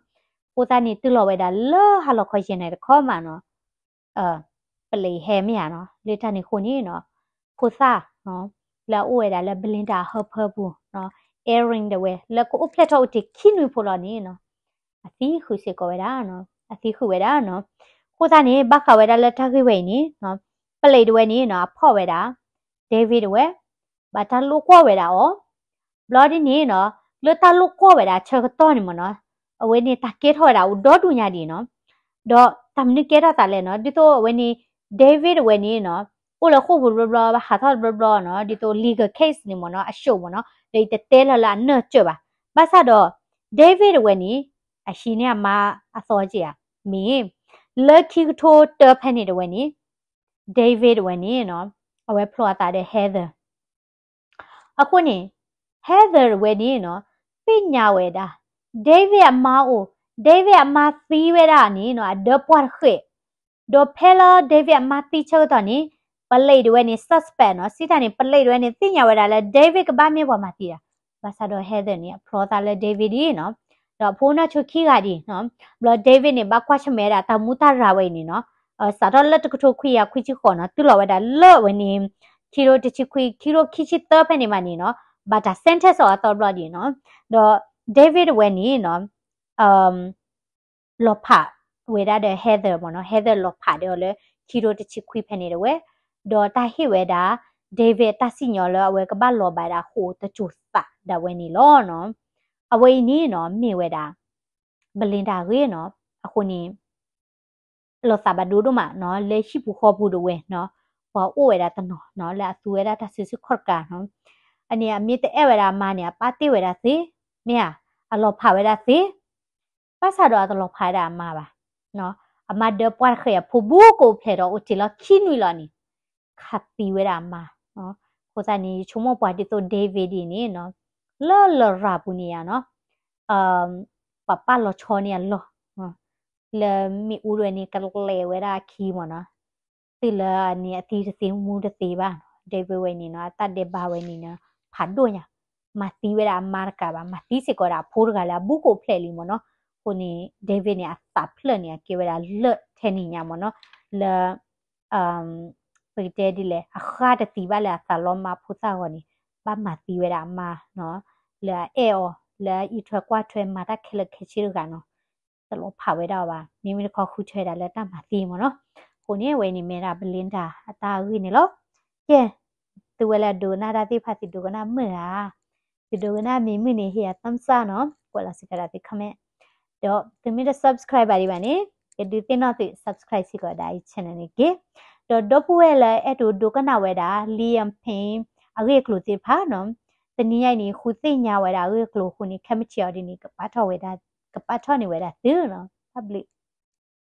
အဃိသတးန့ၣ် တုၤလီၤဝဲဒၣ်လၢဟါလီၤခီယဲၢ်နၣ်ရံၣ်တခီမးနီၤ ပလံးဟဲမ့ၢ်ဧါနီၤ လၢတၢ်န့ၣ်အဃိန့ၣ်နီၤ ဖိသၣ်နီၤ လၢအအိၣ်ဝဲဒၣ်လၢ Belinda အဟၢဖၢပူၤနီၤ Erin တဝဲ လၢကအိၣ်ဖျဲၣ်ထီၣ်အိၣ်တ့ၢ်ခံနွံဖိလီၤန့ၣ်နီၤ အသံဃုာ်စ့ၢ်ကီးဝဲဒၣ်နီၤ အသံဃုာ်ဝဲဒၣ်နီၤ, အဃိသတးန့ၣ် ဘၣ်ဃးဝဲဒၣ်လၢတၢ်ဂ့ၢ်ဝဲအံၤန့ၣ်နီၤ ပလံးတဝဲန့ၣ်နီၤ အဖီၣ်ဝဲဒၣ် David တဝဲ ဘၣ်တၢ်လိာ်ကွီၢ်ဝဲဒၣ်အီၤ ဘျီဒ်န့ၣ်နီၤ လၢတၢ်လိာ်ကွီၢ်ဝဲဒၣ်ဆၢကတီၢ်န့ၣ်မ့ၢ်နီၤ အဝဲန့ၣ်တၢ်ကဲထီၣ်ဝဲဒၣ်အိၣ်ဒီဒူၣ်ညါဒံးနီၤ, ဒီးတၢ်မနုၤကဲထီၣ်သးလဲၣ်နီၤ ဒ်သိးအဝဲန့ၣ် David တဝဲန့ၣ်နီၤ အိၣ်လၢဃိာ်ပူၤတဘျီဘျီ ဘၣ်ဟးထီၣ်တဘျီဘျီနီၤ ဒ်သိး legal case န့ၣ်မ့ၢ်နီၤ အရှုံးမ့ၢ်နီၤ ဒီးအံၤတတဲလၢၤလၢအနၢၣ်စၢၤဘၣ်, ဘၣ်ဆၣ်ဒီး David တဝဲန့ၣ် အဟံးန့ၢ်အမါအသီက့ၤဧါ, မ့ၢ် လၢခံကထိတၢဖဲန့ၣ်တဝဲန့ၣ် David တဝဲန့ၣ်နီၤ အဝဲဖျီအသးဒီး Heather အဃိန့ၣ် Heather တဝဲန့ၣ်နီၤ သ့ၣ်ညါဝဲဒၣ် David အမါအိၣ်, David အမါသံဝဲဒၣ်န့ၣ်နီၤ အဒၢပှၢ်တဃဲး, ဒီးဖဲလၢ David အမါသံဆၢကတီၢ်န့ၣ် ပလံးတဝဲန့ၣ် suspect နီၤ စံးတၢ်န့ၣ် ပလံးတဝဲန့ၣ် သ့ၣ်ညါဝဲဒၣ်လၢ David ကဘၣ်မ့ၢ်ပှၤမၤသံဒၣ်, ဘၣ်ဆၣ်ဒီး Heather န့ၣ် အဖျီသးလၢ David ဒံးနီၤ, ဒီးအဖိအိၣ်နီၢ်ဆိခံဂၤဒံးနီၤ, ဘျီ David န့ၣ် ဘၣ်ကွၢ်ဆၢၣ်မဲာ်ဝဲဒၣ်တၢ်မူတၢ်ရၤဝဲအံၤန့ၣ်နီၤ စးထီၣ်လၢတကထိခွံကယၤခွံဆံဃိးနီၤ တုၤလီၤဝဲဒၣ်လၢအဝဲန့ၣ် ခံကထိတဆံခွံ ခံကထိခံဆံသၢဖဲန့ၣ်မးန့ၣ်နီၤ ဘၣ်တၢ် sentence အီၤအသီတဘျီဒံးနီၤ, ဒီး David တဝဲန့ၣ်နီၤ လီၤဖးဝဲဒၣ်ဒီး Heather မ့ၢ်နီၤ Heather လီၤဖးဒီးအီၤလၢ ခံကထိတဆံခွံဖဲန့ၣ်တဝဲ, ဒီးတၢ်ဟ့ၣ်ဝဲဒၣ် David တၢ်စံၣ်ညီၣ်လၢအဝဲကဘၣ်လီၤဘၣ်ဒၣ်ဃိာ်တစိၤသးဒၣ်ဝဲန့ၣ်လီၤနီၤ, အဝဲအံၤန့ၣ်နီၤ မ့ၢ်ဝဲဒၣ် Belinda အဂ့ၢ်နီၤ, အဃိန့ၣ် လီၤသးဘၣ်ဒိဒိၣ်မးနီၤ လၢဟံၣ်ပူၤဃီပူၤဒၣ်ဝဲနီၤ, ပှၤအိၣ်ဝဲဒၣ်တနီၤနီၤ လၢအသူဝဲဒၣ်တၢ်စုဆူၣ်ခီၣ်တကးနီၤ, အန့ၣ်အမ့ၢ်တအဲၣ်ဝဲဒၣ်အမါန့ၣ် အပာ်တ့ၢ်ဝဲဒၣ်သ့, မ့ၢ်ဧါ, အလီၤဖးဝဲဒၣ်သ့, ဘၣ်ဆၣ်ဒီးအတလီၤဖးဝဲဒၣ်အမါဘၣ်, အမါဒၢပှၢ်တဃဲးအဖိဘူးကအိၣ်ဖျဲၣ်ဒီး အိၣ်တ့ၢ်လီၤခံနွံလီၤန့ၣ်, ခးသံဝဲဒၣ်အမါ, အဃိသတးန့ၣ် ယဆိကမိၣ်ပှၤဒ်သိး David ဒ်န့ၣ်နီၤ, လၢလရာ်ပူၤန့ၣ်ယါနီၤ ပှၤပာ်လီၤဆီန့ၢ်အလီၢ်, လၢမ့ၣ်အူဒၣ်ဝဲန့ၣ် ကလဲၤဝဲဒၣ်အခံမ့ၢ်နီၤ, တုၤလၢအန့ၣ်အသံတသ့မူတသ့ဘၣ်နီၤ, David ဝဲန့ၣ်နီၤ အတၢ်ဒဲးဘးဝဲန့ၣ်နီၤ ဖးဒိၣ်ညါ, မၤသံဝဲဒၣ်အမါတကးဘၣ် မၤသံစ့ၢ်ကီးဒၣ်အဖိတဂၤလၢအဘူးကအိၣ်ဖျဲၣ်လံမ့ၢ်နီၤ, အဃိန့ၣ် David န့ၣ် အသးဖျၢၣ်န့ၣ် အကဲဝဲဒၣ်လၢထဲန့ၣ်ညါမ့ၢ်နီၤ, လၢ ပကတဲဒ်လဲၣ် အဃၢ်တသံဘၣ်လၢအသးလီမါဖိသၣ်ဂီၢ်န့ၣ်, ဘၣ်မၤသံဝဲဒၣ်အမါနီၤ, လၢအအဲၣ်အီၤ လၢအအံးထွဲကွၢ်ထွဲမၤတၢ်ခဲလၢာ်ခဲဆ့တဂၤနီၤ, တလီၤဖးဝဲဒၣ်အီၤဘၣ်, မ့မ့ၢ်တခီဃုထၢဝဲဒၣ်လၢတၢ်မၤသံမ့ၢ်နီၤ, အဃိန့ၣ် အဝဲန့ၣ်မ့ၢ်ဒၣ် Belinda အတၢ်ဂ့ၢ်န့ၣ်လီၤ. ကဲ, သုဝဲလၢအဒိကနၣ်တၢ်သ့ၣ်တဖၣ် သုဒိကနၣ်မုာ်ဧါ, သုဒိကနၣ်မ့ၢ်မုာ်န့ၣ် ဟ့ၣ်ယၤ thumbs up နီၤ, ကွဲးလီၤစ့ၢ်ကီးဒၣ်သု comment, ဒီးသုမ့ၢ်တ subscribe ဘၣ်ဒံးဘၣ်န့ၣ် ကဒုးသ့ၣ်နီၣ်သု subscribe စ့ၢ်ကီးဒၣ်အံၤ channel န့ၣ်တက့ၢ်. ဒီးဒီပုၢ်ဝဲၢ်လၢအဲၣ်ဒိးဒိကနၣ်ဝဲဒၣ် Liam Payne အဂ့ၢ်အကျိၤသ့ၣ်တဖၣ်နီၤ, တနံၤညါအံၤန့ၣ် ဃုသ့ၣ်ညါဝဲဒၣ်အဂ့ၢ်အကျိၤအဃိန့ၣ် ခဲမုၢ်ဆ့ၣ်အီၤဒ်န့ၣ် ကပာ်ထီၣ်ဝဲဒၣ်, ကပာ်ထီၣ်န့ၢ်ဝဲဒၣ်သုနီၤ. တၢ်ဘျုး